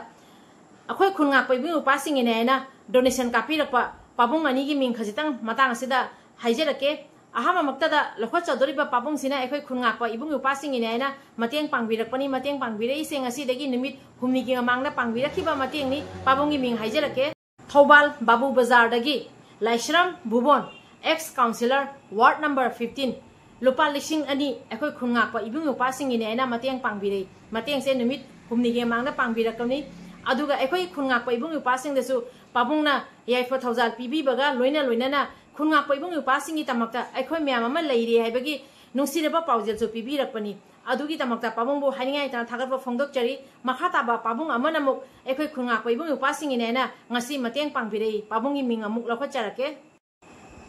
ꯑꯩꯈꯣꯏ ꯈꯨꯟ ꯉꯥꯛꯄ ꯏꯕꯨꯡ ꯏꯄ꯭ꯋꯥꯁꯤꯡꯒꯤꯅꯦ ꯍꯥꯏꯅ ꯗꯣꯅꯦꯁꯟ ꯀꯥꯞꯄꯤꯔꯛꯄ ꯄꯥꯕꯨꯡ ꯑꯅꯤꯒꯤ ꯃꯤꯡ ꯈꯖꯤꯛꯇꯪ ꯃꯇꯥꯡ ꯑꯁꯤꯗ ꯍꯥꯏꯖꯔꯛꯀꯦ꯫ ꯑꯍꯥꯟꯕꯃꯛꯇꯗ ꯂꯧꯈꯠꯆꯗꯧꯔꯤꯕ ꯄꯥꯕꯨꯡꯁꯤꯅ ꯑꯩꯈꯣꯏ ꯈꯨꯟ ꯉꯥꯛꯄ ꯏꯕꯨꯡ ꯏꯄ꯭ꯋꯥꯁꯤꯡꯒꯤꯅꯦ ꯍꯥꯏꯅ ꯃꯇꯦꯡ ꯄꯥꯡꯕꯤꯔꯛꯄꯅꯤ꯫ ꯃꯇꯦꯡ ꯄꯥꯡꯕꯤꯔꯛꯏꯁꯦ ꯉꯁꯤꯗꯒꯤ ꯅꯨꯃꯤꯠ ꯍꯨꯝꯅꯤꯒꯤ ꯃꯃꯥꯡꯗ ꯄꯥꯡꯕꯤꯔꯛꯈꯤꯕ ꯃꯇꯦꯡꯅꯤ꯫ ꯄꯥꯕꯨꯡꯒꯤ ꯃꯤꯡ ꯍꯥꯏꯖꯔꯛꯀꯦ꯫ ꯊꯧꯕꯥꯜ ꯕꯥꯕꯨ ꯕꯖꯥꯔꯗꯒꯤ ꯂꯥꯏꯁ꯭ꯔꯝ ꯚꯨꯕꯣꯟ, ex councillor, ward number fifteen, ꯂꯨꯄꯥ ꯂꯤꯁꯤꯡ ꯑꯅꯤ ꯑꯩꯈꯣꯏ ꯈꯨꯟ ꯉꯥꯛꯄ ꯏꯕꯨꯡ ꯏꯄ꯭ꯋꯥꯁꯤꯡꯒꯤꯅꯦ ꯍꯥꯏꯅ ꯃꯇꯦꯡ ꯄꯥꯡꯕꯤꯔꯛꯏ꯫ ꯃꯇꯦꯡꯁꯦ ꯅꯨꯃꯤꯠ ꯍꯨꯝꯅꯤꯒꯤ ꯃꯃꯥꯡꯗ ꯄꯥꯡꯕꯤꯔꯛꯄꯅꯤ꯫ ꯑꯗꯨꯒ ꯑꯩꯈꯣꯏ ꯈꯨꯟ ꯉꯥꯛꯄ ꯏꯕꯨꯡ ꯏꯄ꯭ꯋꯥꯁꯤꯡꯗꯁꯨ ꯄꯥꯕꯨꯡꯅ ꯌꯥꯏꯐ ꯊꯧꯖꯥꯜ ꯄꯤꯕꯤꯕꯒ ꯂꯣꯏꯅ ꯂꯣꯏꯅꯅ ꯈꯨꯟ ꯉꯥꯛꯄ ꯏꯕꯨꯡ ꯏꯄ꯭ꯋꯥꯁꯤꯡꯒꯤꯗꯃꯛꯇ ꯑꯩꯈꯣꯏ ꯃꯌꯥꯝ ꯑꯃ ꯂꯩꯔꯤ ꯍꯥꯏꯕꯒꯤ ꯅꯨꯡꯁꯤꯔꯕ ꯄꯥꯎꯖꯦꯜꯁꯨ ꯄꯤꯕꯤꯔꯛꯄꯅꯤ꯫ ꯑꯗꯨꯒꯤꯗꯃꯛꯇ ꯄꯥꯕꯨꯡꯕꯨ ꯍꯥꯏꯅꯤꯡꯉꯥꯏ ꯂꯩꯇꯅ ꯊꯥꯒꯠꯄ ꯐꯣꯡꯗꯣꯛꯆꯔꯤ꯫ ꯃꯈꯥ ꯇꯥꯕ ꯄꯥꯕꯨꯡ ꯑꯃꯅ ꯑꯃꯨꯛ ꯑꯩꯈꯣꯏ ꯈꯨꯟ ꯉꯥꯛꯄ ꯏꯕꯨꯡ ꯏꯄ꯭ꯋꯥꯁꯤꯡꯒꯤꯅꯦ ꯍꯥꯏꯅ ꯉꯁꯤ ꯃꯇꯦꯡ ꯄꯥꯡꯕꯤꯔꯛꯏ꯫ ꯄꯥꯕꯨꯡꯒꯤ ꯃꯤꯡ ꯑꯃꯨꯛ ꯂꯧꯈꯠꯆꯔꯛꯀꯦ꯫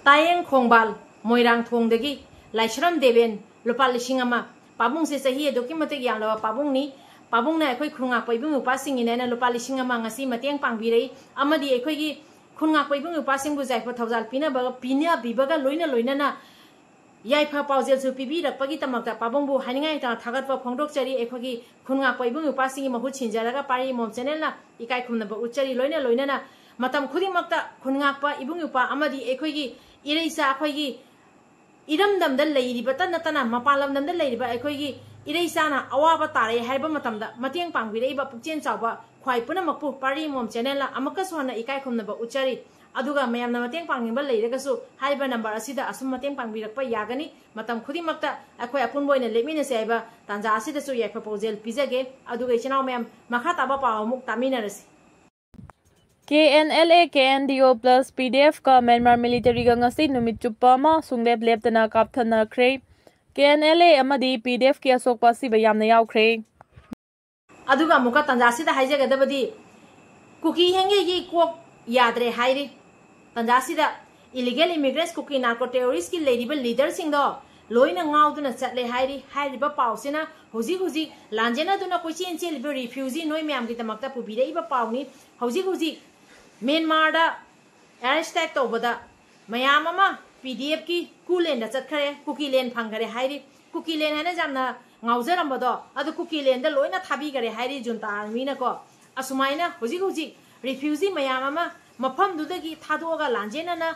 ꯇꯥꯌꯦꯡ ꯈꯣꯡꯕꯥꯜ, ꯃꯣꯏꯔꯥꯡ ꯊꯣꯡꯗꯒꯤ ꯂꯥꯏꯁ꯭ꯔꯝ ꯗꯦꯕꯦꯟ, ꯂꯨꯄꯥ ꯂꯤꯁꯤꯡ ꯑꯃ꯫ ꯄꯥꯕꯨꯡꯁꯦ ꯆꯍꯤ ꯑꯗꯨꯛꯀꯤ ꯃꯇꯤꯛ ꯌꯥꯝꯂꯕ ꯄꯥꯕꯨꯡꯅꯤ꯫ ꯄꯥꯕꯨꯡꯅ ꯑꯩꯈꯣꯏ ꯈꯨꯟ ꯉꯥꯛꯄ ꯏꯕꯨꯡ ꯏꯄ꯭ꯋꯥꯁꯤꯡꯒꯤꯅꯦꯅ ꯂꯨꯄꯥ ꯂꯤꯁꯤꯡ ꯑꯃ ꯉꯁꯤ ꯃꯇꯦꯡ ꯄꯥꯡꯕꯤꯔꯛꯏ꯫ ꯑꯃꯗꯤ ꯑꯩꯈꯣꯏꯒꯤ ꯈꯨꯟ ꯉꯥꯛꯄ ꯏꯕꯨꯡ ꯏꯄ꯭ꯋꯥꯁꯤꯡꯕꯨ ꯌꯥꯏꯐ ꯊꯧꯖꯥꯜ ꯄꯤꯅꯕ, ꯄꯤꯅꯕꯤꯕꯒ ꯂꯣꯏꯅ ꯂꯣꯏꯅꯅ ꯌꯥꯏꯐ ꯄꯥꯎꯖꯦꯜꯁꯨ ꯄꯤꯕꯤꯔꯛꯄꯒꯤꯗꯃꯛꯇ ꯄꯥꯕꯨꯡꯕꯨ ꯍꯥꯏꯅꯤꯡꯉꯥꯏ ꯂꯩꯇꯅ ꯊꯥꯒꯠꯄ ꯐꯣꯡꯗꯣꯛꯆꯔꯤ꯫ ꯑꯩꯈꯣꯏꯒꯤ ꯈꯨꯟ ꯉꯥꯛꯄ ꯏꯕꯨꯡ ꯏꯄ꯭ꯋꯥꯁꯤꯡꯒꯤ ꯃꯍꯨꯠ ꯁꯤꯟꯖꯔꯒ ꯄꯥꯔꯤ ꯃꯣꯝ ꯆꯦꯅꯦꯜꯅ ꯏꯀꯥꯏ ꯈꯨꯝꯅꯕ ꯎꯠꯆꯔꯤ꯫ ꯂꯣꯏꯅ ꯂꯣꯏꯅꯅ ꯃꯇꯝ ꯈꯨꯗꯤꯡꯃꯛꯇ ꯈꯨꯟ ꯉꯥꯛꯄ ꯏꯕꯨꯡ ꯏꯄ꯭ꯋꯥ ꯑꯃꯗꯤ ꯑꯩꯈꯣꯏꯒꯤ ꯏꯔꯩꯆꯥ, ꯑꯩꯈꯣꯏꯒꯤ ꯏꯔꯝꯗꯝꯗ ꯂꯩꯔꯤꯕꯇ ꯅꯠꯇꯅ ꯃꯄꯥꯟ ꯂꯝꯗꯝꯗ ꯂꯩꯔꯤꯕ ꯑꯩꯈꯣꯏꯒꯤ ꯏꯔꯩꯆꯥꯅ ꯑꯋꯥꯕ ꯇꯥꯔꯛꯑꯦ ꯍꯥꯏꯕ ꯃꯇꯝꯗ ꯃꯇꯦꯡ ꯄꯥꯡꯕꯤꯔꯛꯏꯕ ꯄꯨꯛꯆꯦꯜ ꯆꯥꯎꯕ ꯈ꯭ꯋꯥꯏ ꯄꯨꯝꯅꯃꯛꯄꯨ ꯄꯥꯔꯤ ꯃꯣꯝ ꯆꯦꯅꯦꯜꯅ ꯑꯃꯨꯛꯀꯁꯨ ꯍꯟꯅ ꯏꯀꯥꯏ ꯈꯨꯝꯅꯕ ꯎꯠꯆꯔꯤ꯫ ꯑꯗꯨꯒ ꯃꯌꯥꯝꯅ ꯃꯇꯦꯡ ꯄꯥꯡꯅꯤꯡꯕ ꯂꯩꯔꯒꯁꯨ ꯍꯥꯏꯔꯤꯕ ꯅꯝꯕꯔ ꯑꯁꯤꯗ ꯑꯁꯨꯝ ꯃꯇꯦꯡ ꯄꯥꯡꯕꯤꯔꯛꯄ ꯌꯥꯒꯅꯤ꯫ ꯃꯇꯝ ꯈꯨꯗꯤꯡꯃꯛꯇ ꯑꯩꯈꯣꯏ ꯑꯄꯨꯟꯕ ꯑꯣꯏꯅ ꯂꯦꯞꯃꯤꯟꯅꯁꯤ ꯍꯥꯏꯕ ꯇꯥꯟꯖꯥ ꯑꯁꯤꯗꯁꯨ ꯌꯥꯏꯐ ꯄꯥꯎꯖꯦꯜ ꯄꯤꯖꯒꯦ꯫ ꯑꯗꯨꯒ ꯏꯆꯤꯟ ꯏꯅꯥꯎ ꯃꯌꯥꯝ, ꯃꯈꯥ ꯇꯥꯕ ꯄꯥꯎ ꯑꯃꯨꯛ ꯇꯥꯃꯤꯟꯅꯔꯁꯤ꯫ KNLA, KNDO plus PDFꯀ Myanmar militaryꯒ ꯉꯁꯤ ꯅꯨꯃꯤꯠ ꯆꯨꯞꯄ ꯑꯃ ꯁꯨꯡꯂꯦꯞ ꯂꯦꯞꯇꯅ ꯀꯥꯞꯊꯅꯈ꯭ꯔꯦ꯫ KNLA ꯑꯃꯗꯤ PDFꯀꯤ ꯑꯁꯣꯛꯄ ꯑꯁꯤꯕ ꯌꯥꯝꯅ ꯌꯥꯎꯈ꯭ꯔꯦ꯫ ꯑꯗꯨꯒ ꯑꯃꯨꯛꯀ ꯇꯥꯟꯖꯥꯁꯤꯗ ꯍꯥꯏꯖꯒꯗꯕꯗꯤ, ꯀꯨꯀꯤ ꯍꯦꯡꯒꯩꯒꯤ ꯀꯣꯛ ꯌꯥꯗ꯭ꯔꯦ ꯍꯥꯏꯔꯤ꯫ ꯇꯥꯟꯖꯥꯁꯤꯗ illegal immigrants, ꯀꯨꯀꯤ narco terroristꯀꯤ ꯂꯩꯔꯤꯕ leaderꯁꯤꯡꯗꯣ ꯂꯣꯏꯅ ꯉꯥꯎꯗꯨꯅ ꯆꯠꯂꯦ ꯍꯥꯏꯔꯤ꯫ ꯍꯥꯏꯔꯤꯕ ꯄꯥꯎꯁꯤꯅ ꯍꯧꯖꯤꯛ ꯍꯧꯖꯤꯛ ꯂꯥꯟꯖꯦꯟꯅꯗꯨꯅ ꯀꯣꯏꯆꯦꯟ ꯆꯦꯜꯂꯤꯕ refugee ꯅꯣꯏ ꯃꯌꯥꯝꯒꯤꯗꯃꯛꯇ ꯄꯨꯕꯤꯔꯛꯏꯕ ꯄꯥꯎꯅꯤ꯫ ꯍꯧꯖꯤꯛ ꯍꯧꯖꯤꯛ ꯃ꯭ꯌꯥꯟꯃꯥꯔꯗ air strike ꯇꯧꯕꯗ ꯃꯌꯥꯝ ꯑꯃ PDFꯀꯤ ꯀꯨꯀꯤꯂꯦꯟꯗ ꯆꯠꯈ꯭ꯔꯦ, ꯀꯨꯀꯤꯂꯦꯟ ꯐꯪꯈꯔꯦ ꯍꯥꯏꯔꯤ꯫ ꯀꯨꯀꯤꯂꯦꯟ ꯍꯥꯏꯅ ꯌꯥꯝꯅ ꯉꯥꯎꯖꯔꯝꯕꯗꯣ, ꯑꯗꯨ ꯀꯨꯀꯤꯂꯦꯟꯗ ꯂꯣꯏꯅ ꯊꯥꯕꯤꯈꯔꯦ ꯍꯥꯏꯔꯤ ꯖꯨꯟꯇꯥ ꯑꯥꯔꯃꯤꯅꯀꯣ꯫ ꯑꯁꯨꯃꯥꯏꯅ ꯍꯧꯖꯤꯛ ꯍꯧꯖꯤꯛ refugee ꯃꯌꯥꯝ ꯑꯃ ꯃꯐꯝꯗꯨꯗꯒꯤ ꯊꯥꯗꯣꯛꯑꯒ ꯂꯥꯟꯖꯦꯟꯅꯅ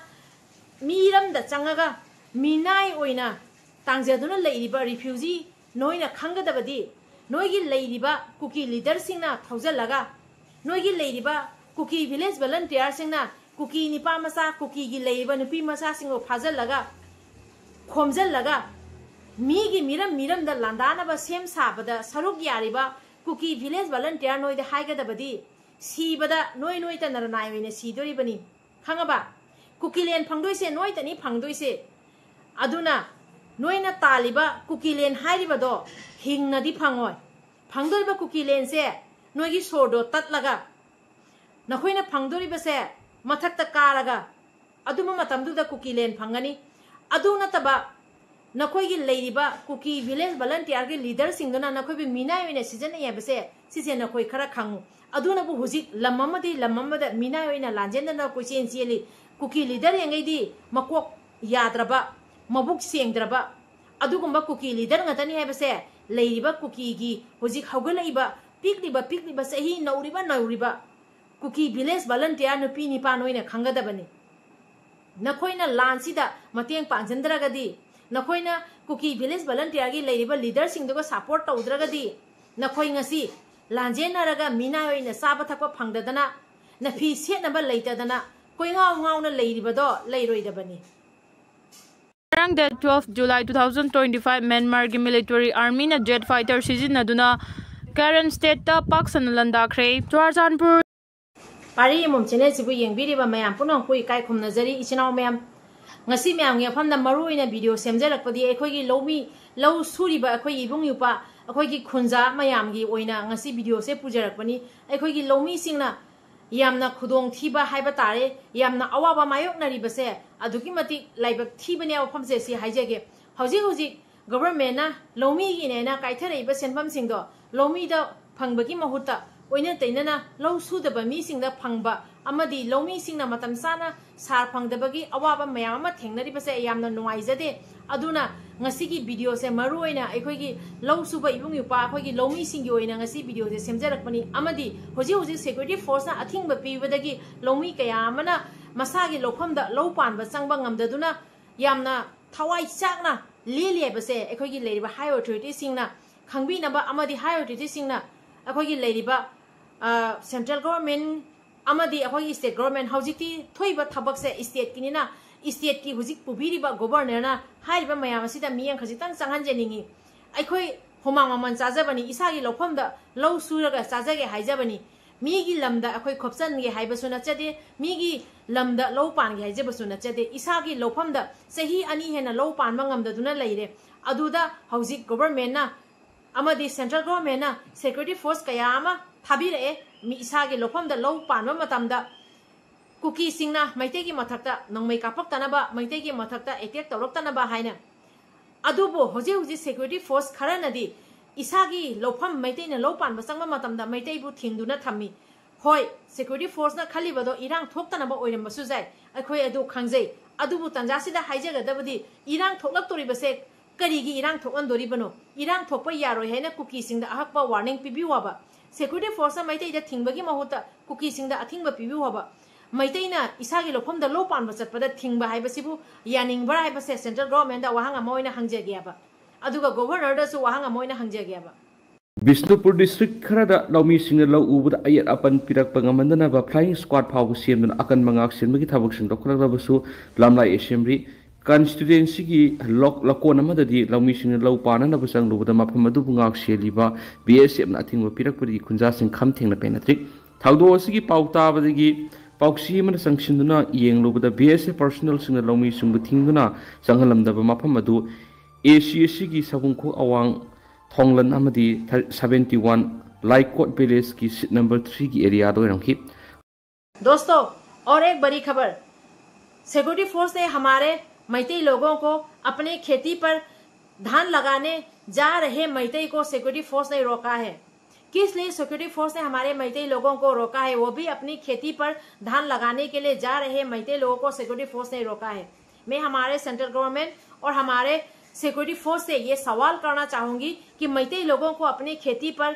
ꯃꯤꯔꯝꯗ ꯆꯪꯉꯒ ꯃꯤꯅꯥꯏ ꯑꯣꯏꯅ ꯇꯥꯡꯖꯗꯨꯅ ꯂꯩꯔꯤꯕ refugee ꯅꯣꯏꯅ ꯈꯪꯒꯗꯕꯗꯤ, ꯅꯣꯏꯒꯤ ꯂꯩꯔꯤꯕ ꯀꯨꯀꯤ leaderꯁꯤꯡꯅ ꯊꯧꯖꯜꯂꯒ, ꯅꯣꯏꯒꯤ ꯂꯩꯔꯤꯕ ꯀꯨꯀꯤ village volunteerꯁꯤꯡꯅ ꯀꯨꯀꯤ ꯅꯤꯄꯥ ꯃꯆꯥ, ꯀꯨꯀꯤꯒꯤ ꯂꯩꯔꯤꯕ ꯅꯨꯄꯤ ꯃꯆꯥꯁꯤꯡꯕꯨ ꯐꯥꯖꯜꯂꯒ, ꯈꯣꯝꯖꯜꯂꯒ, ꯃꯤꯒꯤ ꯃꯤꯔꯝ ꯃꯤꯔꯝꯗ ꯂꯥꯟꯗꯥꯅꯕ ꯁꯦꯝ ꯁꯥꯕꯗ ꯁꯔꯨꯛ ꯌꯥꯔꯤꯕ ꯀꯨꯀꯤ village volunteer ꯅꯣꯏꯗ ꯍꯥꯏꯒꯗꯕꯗꯤ, ꯁꯤꯕꯗ ꯅꯣꯏ ꯅꯣꯏꯇ ꯅꯔꯅꯥꯏ ꯑꯣꯏꯅ ꯁꯤꯗꯣꯔꯤꯕꯅꯤ꯫ ꯈꯪꯉꯕ? ꯀꯨꯀꯤꯂꯦꯟ ꯐꯪꯗꯣꯏꯁꯦ ꯅꯣꯏꯇꯅꯤ ꯐꯪꯗꯣꯏꯁꯦ꯫ ꯑꯗꯨꯅ ꯅꯣꯏꯅ ꯇꯥꯜꯂꯤꯕ ꯀꯨꯀꯤꯂꯦꯟ ꯍꯥꯏꯔꯤꯕꯗꯣ ꯍꯤꯡꯅꯗꯤ ꯐꯪꯉꯣꯏ꯫ ꯐꯪꯗꯣꯔꯤꯕ ꯀꯨꯀꯤꯂꯦꯟꯁꯦ ꯅꯣꯏꯒꯤ ꯁꯣꯔꯗꯣ ꯇꯠꯂꯒ, ꯅꯈꯣꯏꯅ ꯐꯪꯗꯣꯔꯤꯕꯁꯦ ꯃꯊꯛꯇ ꯀꯥꯔꯒ, ꯑꯗꯨꯝꯕ ꯃꯇꯝꯗꯨꯗ ꯀꯨꯀꯤꯂꯦꯟ ꯐꯪꯒꯅꯤ꯫ ꯑꯗꯨ ꯅꯠꯇꯕ, ꯅꯈꯣꯏꯒꯤ ꯂꯩꯔꯤꯕ ꯀꯨꯀꯤ village volunteerꯒꯤ leaderꯁꯤꯡꯗꯨꯅ ꯅꯈꯣꯏꯕꯨ ꯃꯤꯅꯥꯏ ꯑꯣꯏꯅ ꯁꯤꯖꯤꯟꯅꯩ ꯍꯥꯏꯕꯁꯦ, ꯁꯤꯁꯦ ꯅꯈꯣꯏ ꯈꯔ ꯈꯪꯉꯨ꯫ ꯑꯗꯨꯅꯕꯨ ꯍꯧꯖꯤꯛ ꯂꯝ ꯑꯃꯗꯤ ꯂꯝ ꯑꯃꯗ ꯃꯤꯅꯥꯏ ꯑꯣꯏꯅ ꯂꯥꯟꯖꯦꯟꯗꯅ ꯀꯣꯏꯆꯦꯟ ꯆꯦꯜꯂꯤ꯫ ꯀꯨꯀꯤ leader ꯌꯥꯡꯈꯩꯗꯤ ꯃꯀꯣꯛ ꯌꯥꯗ꯭ꯔꯕ, ꯃꯕꯨꯛ ꯁꯦꯡꯗ꯭ꯔꯕ, ꯑꯗꯨꯒꯨꯝꯕ ꯀꯨꯀꯤ leader ꯉꯥꯛꯇꯅꯤ ꯍꯥꯏꯕꯁꯦ ꯂꯩꯔꯤꯕ ꯀꯨꯀꯤꯒꯤ ꯍꯧꯖꯤꯛ ꯍꯧꯒꯠꯂꯛꯏꯕ ꯄꯤꯛꯂꯤꯕ, ꯄꯤꯛꯂꯤꯕ, ꯆꯍꯤ ꯅꯧꯔꯤꯕ, ꯅꯧꯔꯤꯕ ꯀꯨꯀꯤ village volunteer ꯅꯨꯄꯤ ꯅꯤꯄꯥ ꯅꯣꯏꯅ ꯈꯪꯒꯗꯕꯅꯤ꯫ ꯅꯈꯣꯏꯅ ꯂꯥꯟꯁꯤꯗ ꯃꯇꯦꯡ ꯄꯥꯡꯁꯤꯟꯗ꯭ꯔꯒꯗꯤ, ꯅꯈꯣꯏꯅ ꯀꯨꯀꯤ village volunteerꯒꯤ ꯂꯩꯔꯤꯕ leaderꯁꯤꯡꯗꯨꯒ support ꯇꯧꯗ꯭ꯔꯒꯗꯤ, ꯅꯈꯣꯏ ꯉꯁꯤ ꯂꯥꯟꯖꯦꯟꯅꯔꯒ ꯃꯤꯅꯥꯏ ꯑꯣꯏꯅ ꯆꯥꯕ ꯊꯛꯄ ꯐꯪꯗꯗꯅ, ꯅꯐꯤ ꯁꯦꯠꯅꯕ ꯂꯩꯇꯗꯅ ꯀꯣꯏꯉꯥꯎ ꯉꯥꯎꯅ ꯂꯩꯔꯤꯕꯗꯣ ꯂꯩꯔꯣꯏꯗꯕꯅꯤ꯫ ꯉꯔꯥꯡ date twelve July two thousand twenty five, ꯃ꯭ꯌꯥꯟꯃꯥꯔꯒꯤ military armyꯅ jet fighter ꯁꯤꯖꯤꯟꯅꯗꯨꯅ ꯀꯦꯔꯟ stateꯇ ꯄꯥꯛ ꯁꯟꯅ ꯂꯥꯟꯗꯥꯈ꯭ꯔꯦ꯫ ꯆꯨꯔꯥꯆꯥꯟꯄꯨꯔ꯫ ꯄꯥꯔꯤ ꯑꯃꯣꯝ channelꯁꯤꯕꯨ ꯌꯦꯡꯕꯤꯔꯤꯕ ꯃꯌꯥꯝ ꯄꯨꯝꯅꯃꯛꯄꯨ ꯏꯀꯥꯏ ꯈꯨꯝꯅꯖꯔꯤ꯫ ꯏꯆꯤꯟ ꯏꯅꯥꯎ ꯃꯌꯥꯝ, ꯉꯁꯤ ꯃꯌꯥꯝꯒꯤ ꯃꯐꯝꯗ ꯃꯔꯨ ꯑꯣꯏꯅ video ꯁꯦꯝꯖꯔꯛꯄꯗꯤ ꯑꯩꯈꯣꯏꯒꯤ ꯂꯧꯃꯤ, ꯂꯧ ꯁꯨꯔꯤꯕ ꯑꯩꯈꯣꯏꯒꯤ ꯏꯕꯨꯡ ꯏꯄ꯭ꯋꯥ, ꯑꯩꯈꯣꯏꯒꯤ ꯈꯨꯟꯖꯥ ꯃꯌꯥꯝꯒꯤ ꯑꯣꯏꯅ ꯉꯁꯤ videoꯁꯦ ꯄꯨꯖꯔꯛꯄꯅꯤ꯫ ꯑꯩꯈꯣꯏꯒꯤ ꯂꯧꯃꯤꯁꯤꯡꯅ ꯌꯥꯝꯅ ꯈꯨꯗꯣꯡꯊꯤꯕ ꯍꯥꯏꯕ ꯇꯥꯔꯦ, ꯌꯥꯝꯅ ꯑꯋꯥꯕ ꯃꯥꯌꯣꯛꯅꯔꯤꯕꯁꯦ ꯑꯗꯨꯛꯀꯤ ꯃꯇꯤꯛ ꯂꯥꯏꯕꯛ ꯊꯤꯕꯅꯦ ꯋꯥꯐꯝꯁꯦ ꯁꯤ ꯍꯥꯏꯖꯒꯦ꯫ ꯍꯧꯖꯤꯛ ꯍꯧꯖꯤꯛ governmentꯅ ꯂꯧꯃꯤꯒꯤꯅꯦꯅ ꯀꯥꯏꯊꯔꯛꯏꯕ ꯁꯦꯟꯐꯝꯁꯤꯡꯗꯣ ꯂꯧꯃꯤꯗ ꯐꯪꯕꯒꯤ ꯃꯍꯨꯠꯇ ꯑꯣꯏꯅ ꯇꯩꯅꯅ ꯂꯧ ꯁꯨꯗꯕ ꯃꯤꯁꯤꯡꯗ ꯐꯪꯕ ꯑꯃꯗꯤ ꯂꯧꯃꯤꯁꯤꯡꯅ ꯃꯇꯝ ꯆꯥꯅ ꯁꯥꯔ ꯐꯪꯗꯕꯒꯤ ꯑꯋꯥꯕ ꯃꯌꯥꯝ ꯑꯃ ꯊꯦꯡꯅꯔꯤꯕꯁꯦ ꯌꯥꯝꯅ ꯅꯨꯡꯉꯥꯏꯖꯗꯦ꯫ ꯑꯗꯨꯅ ꯉꯁꯤꯒꯤ videoꯁꯦ ꯃꯔꯨ ꯑꯣꯏꯅ ꯑꯩꯈꯣꯏꯒꯤ ꯂꯧ ꯁꯨꯕ ꯏꯕꯨꯡ ꯏꯄ꯭ꯋꯥ, ꯑꯩꯈꯣꯏꯒꯤ ꯂꯧꯃꯤꯁꯤꯡꯒꯤ ꯑꯣꯏꯅ ꯉꯁꯤ videoꯁꯦ ꯁꯦꯝꯖꯔꯛꯄꯅꯤ꯫ ꯑꯃꯗꯤ ꯍꯧꯖꯤꯛ ꯍꯧꯖꯤꯛ security forceꯅ ꯑꯊꯤꯡꯕ ꯄꯤꯕꯗꯒꯤ ꯂꯧꯃꯤ ꯀꯌꯥ ꯑꯃꯅ ꯃꯁꯥꯒꯤ ꯂꯧꯐꯝꯗ ꯂꯧ ꯄꯥꯟꯕ ꯆꯪꯕ ꯉꯝꯗꯗꯨꯅ ꯌꯥꯝꯅ ꯊꯋꯥꯏ ꯆꯥꯛꯅ ꯂꯦꯜꯂꯤ ꯍꯥꯏꯕꯁꯦ ꯑꯩꯈꯣꯏꯒꯤ ꯂꯩꯔꯤꯕ ꯍꯥꯏ ꯑꯣꯊꯣꯔꯤꯇꯤꯁꯤꯡꯅ ꯈꯪꯕꯤꯅꯕ ꯑꯃꯗꯤ ꯍꯥꯏ ꯑꯣꯊꯣꯔꯤꯇꯤꯁꯤꯡꯅ ꯑꯩꯈꯣꯏꯒꯤ ꯂꯩꯔꯤꯕ ꯁꯦꯟꯇ꯭ꯔꯦꯜ ꯒꯣꯚꯔꯟꯃꯦꯟ ꯑꯃꯗꯤ ꯑꯩꯈꯣꯏꯒꯤ ꯁ꯭ꯇꯦꯠ ꯒꯣꯚꯔꯟꯃꯦꯟ, ꯍꯧꯖꯤꯛꯇꯤ ꯊꯣꯛꯏꯕ ꯊꯕꯛꯁꯦ ꯁ꯭ꯇꯦꯠꯀꯤꯅꯤꯅ, ꯁ꯭ꯇꯦꯠꯀꯤ ꯍꯧꯖꯤꯛ ꯄꯨꯕꯤꯔꯤꯕ ꯒꯣꯚꯔꯅꯔꯅ ꯍꯥꯏꯔꯤꯕ ꯃꯌꯥꯝ ꯑꯁꯤꯗ ꯃꯤꯠꯌꯦꯡ ꯈꯖꯤꯛꯇꯪ ꯆꯪꯍꯟꯖꯅꯤꯡꯉꯤ꯫ ꯑꯩꯈꯣꯏ ꯍꯨꯃꯥꯡ ꯃꯃꯜ ꯆꯥꯖꯕꯅꯤ, ꯏꯁꯥꯒꯤ ꯂꯧꯐꯝꯗ ꯂꯧ ꯁꯨꯔꯒ ꯆꯥꯖꯒꯦ ꯍꯥꯏꯖꯕꯅꯤ꯫ ꯃꯤꯒꯤ ꯂꯝꯗ ꯑꯩꯈꯣꯏ ꯈꯣꯞꯆꯟꯒꯦ ꯍꯥꯏꯕꯁꯨ ꯅꯠꯆꯗꯦ, ꯃꯤꯒꯤ ꯂꯝꯗ ꯂꯧ ꯄꯥꯟꯒꯦ ꯍꯥꯏꯖꯕꯁꯨ ꯅꯠꯆꯗꯦ꯫ ꯏꯁꯥꯒꯤ ꯂꯧꯐꯝꯗ ꯆꯍꯤ ꯑꯅꯤ ꯍꯦꯟꯅ ꯂꯧ ꯄꯥꯟꯕ ꯉꯝꯗꯗꯨꯅ ꯂꯩꯔꯦ꯫ ꯑꯗꯨꯗ ꯍꯧꯖꯤꯛ ꯒꯣꯚꯔꯟꯃꯦꯟꯅ ꯑꯃꯗꯤ ꯁꯦꯟꯇ꯭ꯔꯦꯜ ꯒꯣꯚꯔꯟꯃꯦꯟꯅ ꯁꯦꯀ꯭ꯌꯨꯔꯤꯇꯤ ꯐꯣꯔꯁ ꯀꯌꯥ ꯑꯃ ꯊꯥꯕꯤꯔꯛꯑꯦ꯫ ꯃꯤ ꯏꯁꯥꯒꯤ ꯂꯧꯐꯝꯗ ꯂꯧ ꯄꯥꯟꯕ ꯃꯇꯝꯗ ꯀꯨꯀꯤꯁꯤꯡꯅ ꯃꯩꯇꯩꯒꯤ ꯃꯊꯛꯇ ꯅꯣꯡꯃꯩ ꯀꯥꯞꯄꯛꯇꯅꯕ, ꯃꯩꯇꯩꯒꯤ ꯃꯊꯛꯇ ꯑꯦꯇꯦꯛ ꯇꯧꯔꯛꯇꯅꯕ ꯍꯥꯏꯅ꯫ ꯑꯗꯨꯕꯨ ꯍꯧꯖꯤꯛ ꯍꯧꯖꯤꯛ ꯁꯦꯀ꯭ꯌꯨꯔꯤꯇꯤ ꯐꯣꯔꯁ ꯈꯔꯅꯗꯤ ꯏꯁꯥꯒꯤ ꯂꯧꯐꯝ ꯃꯩꯇꯩꯅ ꯂꯧ ꯄꯥꯟꯕ ꯆꯪꯕ ꯃꯇꯝꯗ ꯃꯩꯇꯩꯕꯨ ꯊꯤꯡꯗꯨꯅ ꯊꯝꯃꯤ꯫ ꯍꯣꯏ, ꯁꯦꯀ꯭ꯌꯨꯔꯤꯇꯤ ꯐꯣꯔꯁꯅ ꯈꯜꯂꯤꯕꯗꯣ ꯏꯔꯥꯡ ꯊꯣꯛꯇꯅꯕ ꯑꯣꯏꯔꯝꯕꯁꯨ ꯌꯥꯏ, ꯑꯩꯈꯣꯏ ꯑꯗꯨ ꯈꯪꯖꯩ꯫ ꯑꯗꯨꯕꯨ ꯇꯟꯖꯥꯁꯤꯗ ꯍꯥꯏꯖꯒꯗꯕꯗꯤ, ꯏꯔꯥꯡ ꯊꯣꯛꯂꯛꯇꯣꯔꯤꯕꯁꯦ ꯀꯔꯤꯒꯤ ꯏꯔꯥꯡ ꯊꯣꯛꯍꯟꯗꯣꯔꯤꯕꯅꯣ? ꯏꯔꯥꯡ ꯊꯣꯛꯄ ꯌꯥꯔꯣꯏ ꯍꯥꯏꯅ ꯀꯨꯀꯤꯁꯤꯡꯗ ꯑꯍꯛꯄ ꯋꯥꯔꯅꯤꯡ ꯄꯤꯕꯤꯌꯨ ꯍꯥꯏꯕ꯫ ꯁꯦꯀ꯭ꯌꯨꯔꯤꯇꯤ ꯐꯣꯔꯁꯅ ꯃꯩꯇꯩꯗ ꯊꯤꯡꯕꯒꯤ ꯃꯍꯨꯠꯇ ꯀꯨꯀꯤꯁꯤꯡꯗ ꯑꯊꯤꯡꯕ ꯄꯤꯕꯤꯌꯨ ꯍꯥꯏꯕ꯫ ꯃꯩꯇꯩꯅ ꯏꯁꯥꯒꯤ ꯂꯧꯐꯝꯗ ꯂꯧ ꯄꯥꯟꯕ ꯆꯠꯄꯗ ꯊꯤꯡꯕ ꯍꯥꯏꯕꯁꯤꯕꯨ ꯌꯥꯅꯤꯡꯕ꯭ꯔꯥ ꯍꯥꯏꯕꯁꯦ ꯁꯦꯟꯇ꯭ꯔꯦꯜ ꯒꯣꯚꯔꯟꯃꯦꯟꯗ ꯋꯥꯍꯪ ꯑꯃ ꯑꯣꯏꯅ ꯍꯪꯖꯒꯦꯕ꯫ ꯑꯗꯨꯒ ꯒꯣꯚꯔꯅꯔꯗꯁꯨ ꯋꯥꯍꯪ ꯑꯃ ꯑꯣꯏꯅ ꯍꯪꯖꯒꯦꯕ꯫ ꯕꯤꯁꯅꯨꯄꯨꯔ ꯗꯤꯁꯇ꯭ꯔꯤꯛ ꯈꯔꯗ ꯂꯧꯃꯤꯁꯤꯡꯅ ꯂꯧ ꯎꯕꯗ ꯑꯌꯦꯠ ꯑꯄꯟ ꯄꯤꯔꯛꯄ ꯉꯝꯍꯟꯗꯅꯕ ꯐ꯭ꯂꯥꯏꯌꯤꯡ ꯁ꯭ꯀ꯭ꯋꯥꯗ ꯐꯥꯎꯕ ꯁꯦꯝꯗꯨꯅ ꯑꯀꯟꯕ ꯉꯥꯛꯁꯦꯟꯕꯒꯤ ꯊꯕꯛꯁꯤꯡ ꯂꯧꯈꯠꯂꯛꯂꯕꯁꯨ, ꯂꯝꯂꯥꯏ ꯑꯦꯁꯦꯝꯕ꯭ꯂꯤ ꯀꯟꯁꯇꯤꯇ꯭ꯌꯨꯑꯦꯟꯁꯤꯒꯤ ꯂꯣꯛ-, ꯂꯀꯣꯟ ꯑꯃꯗꯗꯤ ꯂꯧꯃꯤꯁꯤꯡꯅ ꯂꯧ ꯄꯥꯟꯅꯅꯕ ꯆꯪꯂꯨꯕꯗ ꯃꯐꯝ ꯑꯗꯨꯕꯨ ꯉꯥꯛ ꯁꯦꯜꯂꯤꯕ ꯕꯤ ꯑꯦꯁ ꯑꯦꯐꯅ ꯑꯊꯤꯡꯕ ꯄꯤꯔꯛꯄꯗꯒꯤ ꯈꯨꯟꯖꯥꯁꯤꯡ ꯈꯝ ꯊꯦꯡꯅ ꯄꯦꯟꯅꯗ꯭ꯔꯤ꯫ ꯊꯧꯗꯣꯛ ꯑꯁꯤꯒꯤ ꯄꯥꯎ ꯇꯥꯕꯗꯒꯤ ꯄꯥꯎꯆꯦ ꯑꯃꯅ ꯆꯪꯁꯤꯟꯗꯨꯅ ꯌꯦꯡꯂꯨꯕꯗ ꯕꯤ ꯑꯦꯁ ꯑꯦꯐ ꯄꯔꯁꯣꯅꯦꯜꯁꯤꯡꯅ ꯂꯧꯃꯤꯁꯤꯡꯕꯨ ꯊꯤꯡꯗꯨꯅ ꯆꯪꯍꯜꯂꯝꯗꯕ ꯃꯐꯝ ꯑꯗꯨ ꯑꯦ ꯁꯤ ꯑꯦꯁ ꯁꯤꯒꯤ ꯁꯕꯨꯡꯈꯣꯛ ꯑꯋꯥꯡ ꯊꯣꯡꯂꯟ ꯑꯃꯗꯤ ꯊ-, seventy one ꯂꯥꯏꯀꯣꯠ ꯚꯤꯂꯦꯖꯀꯤ ꯁꯤꯠ ꯅꯝꯕꯔ three ꯒꯤ ꯑꯦꯔꯤꯌꯥꯗ ꯑꯣꯏꯔꯝꯈꯤ꯫ दोस्तों, और एक बड़ी खबर, सिक्योरिटी फोर्स ने हमारे मैतेई लोगों को अपने खेती पर धान लगाने जा रहे मैतेई को सिक्योरिटी फोर्स ने रोका है। किस लिए सिक्योरिटी फोर्स ने हमारे मैतेई लोगों को रोका है, वो भी अपनी खेती पर धान लगाने के लिए जा रहे मैतेई लोगों को सिक्योरिटी फोर्स ने रोका है। मैं हमारे सेंट्रल गवर्नमेंट और हमारे सिक्योरिटी फोर्स से ये सवाल करना चाहूंगी कि मैतेई लोगों को अपनी खेती पर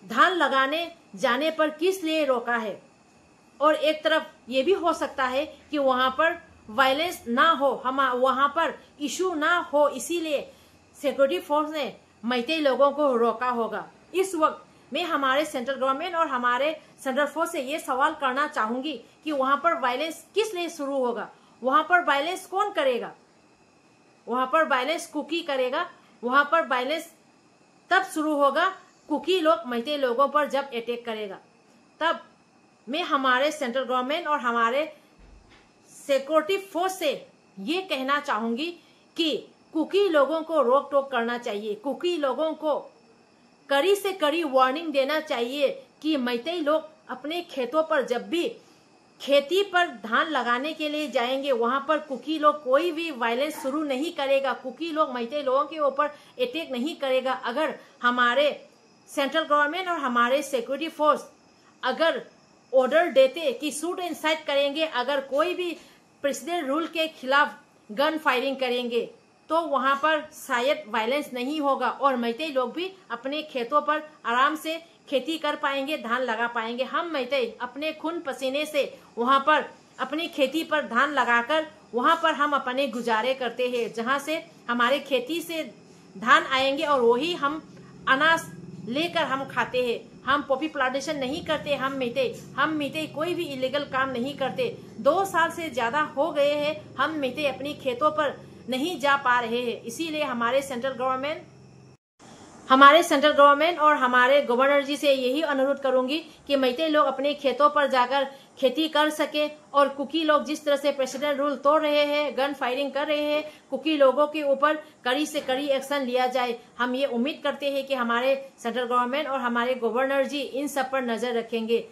धान लगाने जाने पर किस लिए रोका है। और एक तरफ ये भी हो सकता है कि वहां पर वायलेंस ना हो, हम वहां पर इशू ना हो, इसीलिए सिक्योरिटी फोर्स ने मैतेई लोगों को रोका होगा। इस वक्त मैं हमारे सेंट्रल गवर्नमेंट और हमारे सेंट्रल फोर्स से ये सवाल करना चाहूंगी कि वहां पर वायलेंस किस लिए शुरू होगा, वहां पर वायलेंस कौन करेगा, वहां पर वायलेंस कुकी करेगा, वहां पर वायलेंस तब शुरू होगा कुकी लोग मैतेई लोगों पर जब अटैक करेगा, तब मैं हमारे सेंट्रल गवर्नमेंट और हमारे सिक्योरिटी फोर्स से ये कहना चाहूंगी कि कुकी लोगों को रोक टोक करना चाहिए। कुकी लोगों को कड़ी से कड़ी वार्निंग देना चाहिए कि मैतेई लोग अपने खेतों पर जब भी खेती पर धान लगाने के लिए जाएंगे, वहां पर कुकी लोग कोई भी वायलेंस शुरू नहीं करेगा। कुकी लोग मैतेई लोगों के ऊपर अटैक नहीं करेगा। अगर हमारे सेंट्रल गवर्नमेंट और हमारे सिक्योरिटी फोर्स अगर ऑर्डर देते कि शूट एंड साइट करेंगे, अगर कोई भी प्रेसिडेंट रूल के खिलाफ गन फायरिंग करेंगे, तो वहां पर शायद वायलेंस नहीं होगा और मैतेई लोग भी अपने खेतों पर आराम से खेती कर पाएंगे, धान लगा पाएंगे। हम मैतेई अपने खून पसीने से वहां पर अपनी खेती पर धान लगाकर वहां पर हम अपने गुजारे करते हैं, जहां से हमारे खेती से धान आएंगे और वही हम अनाज लेकर हम खाते हैं। हम पॉपी प्लांटेशन नहीं करते, हम मैतेई, हम मैतेई कोई भी इलीगल काम नहीं करते। दो साल से ज्यादा हो गए हैं, हम मैतेई अपनी खेतों पर नहीं जा पा रहे हैं। इसीलिए हमारे सेंट्रल गवर्नमेंट, हमारे सेंट्रल गवर्नमेंट और हमारे गवर्नर जी से यही अनुरोध करूंगी कि मैतेई लोग अपने खेतों पर जाकर खेती कर सके और कुकी लोग जिस तरह से प्रेसिडेंट रूल तोड़ रहे हैं, गन फायरिंग कर रहे हैं, कुकी लोगों के ऊपर कड़ी से कड़ी एक्शन लिया जाए। हम ये उम्मीद करते हैं कि हमारे सेंट्रल गवर्नमेंट और हमारे गवर्नर जी इन सब पर नज़र रखेंगे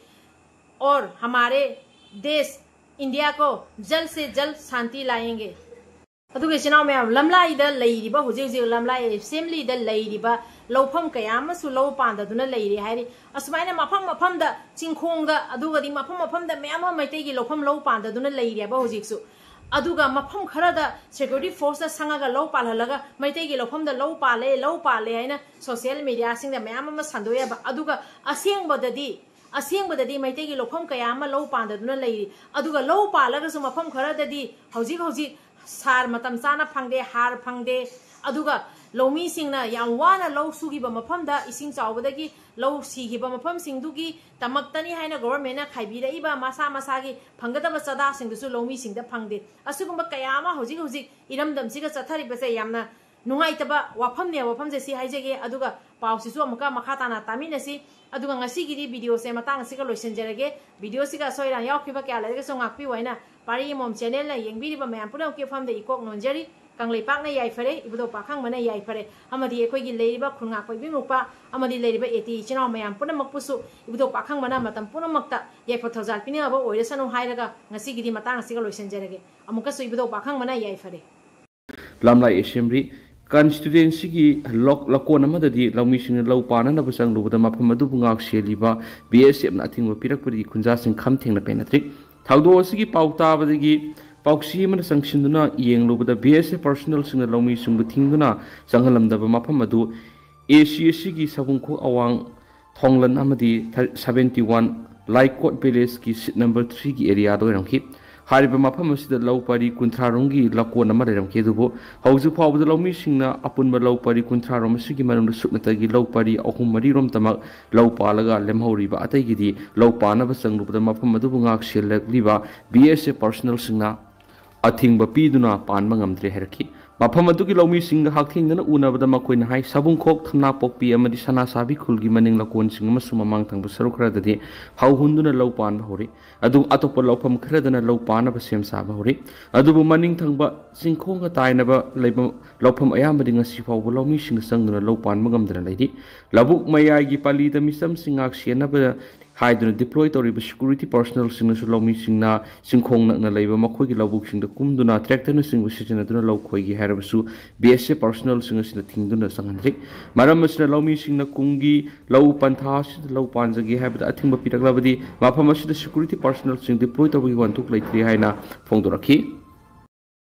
और हमारे देश इंडिया को जल्द से जल्द शांति लाएंगे। ꯑꯗꯨꯒ ꯏꯆꯤꯟ ꯏꯅꯥꯎ ꯃꯌꯥꯝ, ꯂꯝꯂꯥꯏꯗ ꯂꯩꯔꯤꯕ, ꯍꯧꯖꯤꯛ ꯍꯧꯖꯤꯛ ꯂꯝꯂꯥꯏ ꯑꯦꯁꯦꯝꯕ꯭ꯂꯤꯗ ꯂꯩꯔꯤꯕ ꯂꯧꯐꯝ ꯀꯌꯥ ꯑꯃꯁꯨ ꯂꯧ ꯄꯥꯟꯗꯗꯨꯅ ꯂꯩꯔꯤ ꯍꯥꯏꯔꯤ꯫ ꯑꯁꯨꯃꯥꯏꯅ ꯃꯐꯝ ꯃꯐꯝꯗ, ꯆꯤꯡꯈꯣꯡꯗ, ꯑꯗꯨꯒꯗꯤ ꯃꯐꯝ ꯃꯐꯝꯗ ꯃꯌꯥꯝ ꯑꯃ ꯃꯩꯇꯩꯒꯤ ꯂꯧꯐꯝ ꯂꯧ ꯄꯥꯟꯗꯗꯨꯅ ꯂꯩꯔꯦꯕ ꯍꯧꯖꯤꯛꯁꯨ꯫ ꯑꯗꯨꯒ ꯃꯐꯝ ꯈꯔꯗ ꯁꯦꯀ꯭ꯌꯨꯔꯤꯇꯤ ꯐꯣꯔꯁꯇ ꯁꯪꯉꯒ ꯂꯧ ꯄꯥꯜꯍꯜꯂꯒ ꯃꯩꯇꯩꯒꯤ ꯂꯧꯐꯝꯗ ꯂꯧ ꯄꯥꯜꯂꯦ, ꯂꯧ ꯄꯥꯜꯂꯦ ꯍꯥꯏꯅ ꯁꯣꯁꯤꯌꯦꯜ ꯃꯦꯗꯤꯌꯥꯁꯤꯡꯗ ꯃꯌꯥꯝ ꯑꯃ ꯁꯟꯗꯣꯛꯑꯦꯕ꯫ ꯑꯗꯨꯒ ꯑꯁꯦꯡꯕꯗꯗꯤ ꯑꯁꯦꯡꯕꯗꯗꯤ ꯃꯩꯇꯩꯒꯤ ꯂꯧꯐꯝ ꯀꯌꯥ ꯑꯃ ꯂꯧ ꯄꯥꯟꯗꯗꯨꯅ ꯂꯩꯔꯤ꯫ ꯑꯗꯨꯒ ꯂꯧ ꯄꯥꯜꯂꯒꯁꯨ ꯃꯐꯝ ꯈꯔꯗꯗꯤ ꯍꯧꯖꯤꯛ ꯍꯧꯖꯤꯛ ꯁꯥꯔ ꯃꯇꯝ ꯆꯥꯅ ꯐꯪꯗꯦ, ꯍꯥꯔ ꯐꯪꯗꯦ꯫ ꯑꯗꯨꯒ ꯂꯧꯃꯤꯁꯤꯡꯅ ꯌꯥꯝ ꯋꯥꯅ ꯂꯧ ꯁꯨꯈꯤꯕ ꯃꯐꯝꯗ ꯏꯁꯤꯡ ꯆꯥꯎꯕꯗꯒꯤ ꯂꯧ ꯁꯤꯈꯤꯕ ꯃꯐꯝꯁꯤꯡꯗꯨꯒꯤ ꯇꯃꯛꯇꯅꯤ ꯍꯥꯏꯅ ꯒꯣꯚꯔꯟꯃꯦꯟꯠꯅ ꯈꯥꯏꯕꯤꯔꯛꯏꯕ ꯃꯁꯥ ꯃꯁꯥꯒꯤ ꯐꯪꯒꯗꯕ ꯆꯥꯗꯥꯁꯤꯡꯗꯨꯁꯨ ꯂꯧꯃꯤꯁꯤꯡꯗ ꯐꯪꯗꯦ꯫ ꯑꯁꯤꯒꯨꯝꯕ ꯀꯌꯥ ꯑꯃ ꯍꯧꯖꯤꯛ ꯍꯧꯖꯤꯛ ꯏꯔꯝꯗꯝꯁꯤꯒ ꯆꯠꯊꯔꯤꯕꯁꯦ ꯌꯥꯝꯅ ꯅꯨꯡꯉꯥꯏꯇꯕ ꯋꯥꯐꯝꯅꯦ, ꯋꯥꯐꯝꯁꯦ ꯁꯤ ꯍꯥꯏꯖꯒꯦ꯫ ꯑꯗꯨꯒ ꯄꯥꯎꯁꯤꯁꯨ ꯑꯃꯨꯛꯀ ꯃꯈꯥ ꯇꯥꯅ ꯇꯥꯃꯤꯟꯅꯁꯤ꯫ ꯑꯗꯨꯒ ꯉꯁꯤꯒꯤꯗꯤ ꯚꯤꯗꯤꯑꯣꯁꯦ ꯃꯇꯥꯡ ꯑꯁꯤꯒ ꯂꯣꯏꯁꯤꯟꯖꯔꯒꯦ꯫ ꯚꯤꯗꯤꯑꯣꯁꯤꯒ ꯑꯁꯣꯏ ꯑꯔꯥꯟ ꯌꯥꯎꯈꯤꯕ ꯀꯌꯥ ꯂꯩꯔꯒꯁꯨ ꯉꯥꯛꯄꯤꯌꯨ ꯍꯥꯏꯅ ꯄꯥꯔꯤ ꯑꯃꯣꯝ ꯆꯦꯅꯦꯜꯅ ꯌꯦꯡꯕꯤꯔꯤꯕ ꯃꯌꯥꯝ ꯄꯨꯝꯅꯃꯛꯀꯤ ꯃꯐꯝꯗ ꯏꯀꯣꯛ ꯅꯣꯟꯖꯔꯤ꯫ ꯀꯪꯂꯩꯄꯥꯛꯅ ꯌꯥꯏꯐꯔꯦ, ꯏꯕꯨꯙꯧ ꯄꯥꯈꯪꯕꯅ ꯌꯥꯏꯐꯔꯦ꯫ ꯑꯃꯗꯤ ꯑꯩꯈꯣꯏꯒꯤ ꯂꯩꯔꯤꯕ ꯈꯨꯟꯉꯥꯛꯄ ꯏꯕꯤꯃꯨꯛꯄ ꯑꯃꯗꯤ ꯂꯩꯔꯤꯕ ꯑꯦ ꯇꯤ ꯏꯆꯤꯟ ꯏꯅꯥꯎ ꯃꯌꯥꯝ ꯄꯨꯝꯅꯃꯛꯄꯨꯁꯨ ꯏꯕꯨꯙꯧ ꯄꯥꯈꯪꯕꯅ ꯃꯇꯝ ꯄꯨꯝꯅꯃꯛꯇ ꯌꯥꯏꯐ ꯊꯧꯖꯥꯜ ꯄꯤꯅꯕ ꯑꯣꯏꯔꯁꯅꯨ ꯍꯥꯏꯔꯒ ꯉꯁꯤꯒꯤꯗꯤ ꯃꯇꯥꯡ ꯑꯁꯤꯒ ꯂꯣꯏꯁꯤꯟꯖꯔꯒꯦ꯫ ꯑꯃꯨꯛꯀꯁꯨ ꯏꯕꯨꯙꯧ ꯄꯥꯈꯪꯕꯅ ꯌꯥꯏꯐꯔꯦ꯫ ꯂꯝꯂꯥꯏ ꯑꯦꯁꯦꯝꯕ꯭ꯂꯤ ꯀꯟꯁꯇꯤꯇ꯭ꯋꯦꯟꯁꯤꯒꯤ ꯂꯣꯛ ꯂꯀꯣꯟ ꯑꯃꯗꯗꯤ ꯂꯧꯃꯤꯁꯤꯡꯅ ꯂꯧ ꯄꯥꯟꯅꯅꯕ ꯆꯪꯂꯨꯕꯗ ꯃꯐꯝ ꯑꯗꯨꯕꯨ ꯉꯥꯛ ꯁꯦꯜꯂꯤꯕ ꯕꯤ ꯑꯦꯁ ꯑꯦꯐꯅ ꯑꯊꯤꯡꯕ ꯄꯤꯔꯛꯄꯗꯒꯤ ꯈꯨꯟꯖꯥꯁꯤꯡ ꯈꯝ ꯊꯦꯡꯅ ꯄꯦꯟꯅꯗ꯭ꯔꯤ꯫ ꯊꯧꯗꯣꯛ ꯑꯁꯤꯒꯤ ꯄꯥꯎ ꯇꯥꯕꯗꯒꯤ ꯄꯥꯎꯆꯦ ꯑꯃꯅ ꯆꯪꯁꯤꯟꯗꯨꯅ ꯌꯦꯡꯂꯨꯕꯗ ꯕꯤ ꯑꯦꯁ ꯑꯦꯐ ꯄꯔꯁꯣꯅꯦꯜꯁꯤꯡꯅ ꯂꯧꯃꯤꯁꯤꯡꯕꯨ ꯊꯤꯡꯗꯨꯅ ꯆꯪꯍꯜꯂꯝꯗꯕ ꯃꯐꯝ ꯑꯗꯨ ꯑꯦ ꯁꯤ ꯑꯦꯁ ꯁꯤꯒꯤ ꯁꯕꯨꯡꯈꯣꯛ ꯑꯋꯥꯡ ꯊꯣꯡꯂꯟ ꯑꯃꯗꯤ seventy one ꯂꯥꯏꯀꯣꯠ ꯚꯤꯂꯦꯖꯀꯤ ꯁꯤꯠ ꯅꯝꯕꯔ three ꯒꯤ ꯑꯦꯔꯤꯌꯥꯗ ꯑꯣꯏꯔꯝꯈꯤ꯫ ꯍꯥꯏꯔꯤꯕ ꯃꯐꯝ ꯑꯁꯤꯗ ꯂꯧ ꯄꯔꯤ ꯀꯨꯟꯊ꯭ꯔꯥ ꯔꯣꯝꯒꯤ ꯂꯀꯣꯟ ꯑꯃ ꯂꯩꯔꯝꯈꯤ, ꯑꯗꯨꯕꯨ ꯍꯧꯖꯤꯛ ꯐꯥꯎꯕꯗ ꯂꯧꯃꯤꯁꯤꯡꯅ ꯑꯄꯨꯟꯕ ꯂꯧ ꯄꯔꯤ ꯀꯨꯟꯊ꯭ꯔꯥ ꯔꯣꯝ ꯑꯁꯤꯒꯤ ꯃꯅꯨꯡꯗ ꯁꯨꯞꯅꯇꯒꯤ ꯂꯧ ꯄꯔꯤ ꯑꯍꯨꯝ ꯃꯔꯤ ꯔꯣꯝꯇꯃꯛ ꯂꯧ ꯄꯥꯜꯂꯒ ꯂꯦꯝꯍꯧꯔꯤꯕ ꯑꯇꯩꯒꯤꯗꯤ ꯂꯧ ꯄꯥꯟꯅꯕ ꯆꯪꯂꯨꯕꯗ ꯃꯐꯝ ꯑꯗꯨꯕꯨ ꯉꯥꯛ ꯁꯦꯜꯂꯛꯂꯤꯕ ꯕꯤ ꯑꯦꯁ ꯑꯦꯐ ꯄꯔꯁꯣꯅꯦꯜꯁꯤꯡꯅ ꯑꯊꯤꯡꯕ ꯄꯤꯗꯨꯅ ꯄꯥꯟꯕ ꯉꯝꯗ꯭ꯔꯦ ꯍꯥꯏꯔꯛꯈꯤ꯫ ꯃꯐꯝ ꯑꯗꯨꯒꯤ ꯂꯧꯃꯤꯁꯤꯡꯒ ꯍꯛꯊꯦꯡꯅꯅ ꯎꯅꯕꯗ ꯃꯈꯣꯏꯅ ꯍꯥꯏ, ꯁꯕꯨꯡꯈꯣꯛ, ꯊꯝꯅꯥꯄꯣꯛꯄꯤ ꯑꯃꯗꯤ ꯁꯅꯥꯁꯥꯕꯤ ꯈꯨꯜꯒꯤ ꯃꯅꯤꯡ ꯂꯀꯣꯟꯁꯤꯡ ꯑꯃꯁꯨꯡ ꯃꯃꯥꯡ ꯊꯪꯕ ꯁꯔꯨꯛ ꯈꯔꯗꯗꯤ ꯐꯧ ꯍꯨꯟꯗꯨꯅ ꯂꯧ ꯄꯥꯟꯕ ꯍꯧꯔꯤ꯫ ꯑꯗꯨ ꯑꯇꯣꯞꯄ ꯂꯧꯐꯝ ꯈꯔꯗꯅ ꯂꯧ ꯄꯥꯟꯅꯕ ꯁꯦꯝ ꯁꯥꯕ ꯍꯧꯔꯤ꯫ ꯑꯗꯨꯕꯨ ꯃꯅꯤꯡ ꯊꯪꯕ ꯆꯤꯡꯈꯣꯡꯒ ꯇꯥꯏꯅꯕ ꯂꯩꯕ ꯂꯧꯐꯝ ꯑꯌꯥꯝꯕꯗꯤ ꯉꯁꯤ ꯐꯥꯎꯕ ꯂꯧꯃꯤꯁꯤꯡꯅ ꯆꯪꯗꯨꯅ ꯂꯧ ꯄꯥꯟꯕ ꯉꯝꯗꯅ ꯂꯩꯔꯤ꯫ ꯂꯧꯕꯨꯛ ꯃꯌꯥꯏꯒꯤ ꯄꯜꯂꯤꯗ ꯃꯤꯆꯝꯁꯤꯡ ꯉꯥꯛ ꯁꯦꯟꯅꯕ ꯍꯥꯏꯗꯨꯅ ꯗꯤꯄ꯭ꯂꯣꯏ ꯇꯧꯔꯤꯕ ꯁꯦꯀ꯭ꯌꯨꯔꯤꯇꯤ ꯄꯔꯁꯣꯅꯦꯜꯁꯤꯡꯅꯁꯨ ꯂꯧꯃꯤꯁꯤꯡꯅ ꯆꯤꯡꯈꯣꯡ ꯅꯛꯅ ꯂꯩꯕ ꯃꯈꯣꯏꯒꯤ ꯂꯧꯕꯨꯛꯁꯤꯡꯗ ꯀꯨꯝꯗꯨꯅ ꯇ꯭ꯔꯦꯛꯇꯔꯅꯆꯤꯡꯕ ꯁꯤꯖꯤꯟꯅꯗꯨꯅ ꯂꯧ ꯈꯣꯏꯒꯦ ꯍꯥꯏꯔꯕꯁꯨ ꯕꯤ ꯑꯦꯁ ꯑꯦꯐ ꯄꯔꯁꯣꯅꯦꯜꯁꯤꯡ ꯑꯁꯤꯅ ꯊꯤꯡꯗꯨꯅ ꯆꯪꯍꯟꯗ꯭ꯔꯤ꯫ ꯃꯔꯝ ꯑꯁꯤꯅ ꯂꯧꯃꯤꯁꯤꯡꯅ ꯀꯨꯝꯒꯤ ꯂꯧ ꯄꯟꯊꯥ ꯑꯁꯤꯗ ꯂꯧ ꯄꯥꯟꯖꯒꯦ ꯍꯥꯏꯕꯗ ꯑꯊꯤꯡꯕ ꯄꯤꯔꯛꯂꯕꯗꯤ ꯃꯐꯝ ꯑꯁꯤꯗ ꯁꯦꯀ꯭ꯌꯨꯔꯤꯇꯤ ꯄꯔꯁꯣꯅꯦꯜꯁꯤꯡ ꯗꯤꯄ꯭ꯂꯣꯏ ꯇꯧꯕꯒꯤ ꯋꯥꯍꯟꯊꯣꯛ ꯂꯩꯇ꯭ꯔꯤ ꯍꯥꯏꯅ ꯐꯣꯡꯗꯣꯔꯛꯈꯤ꯫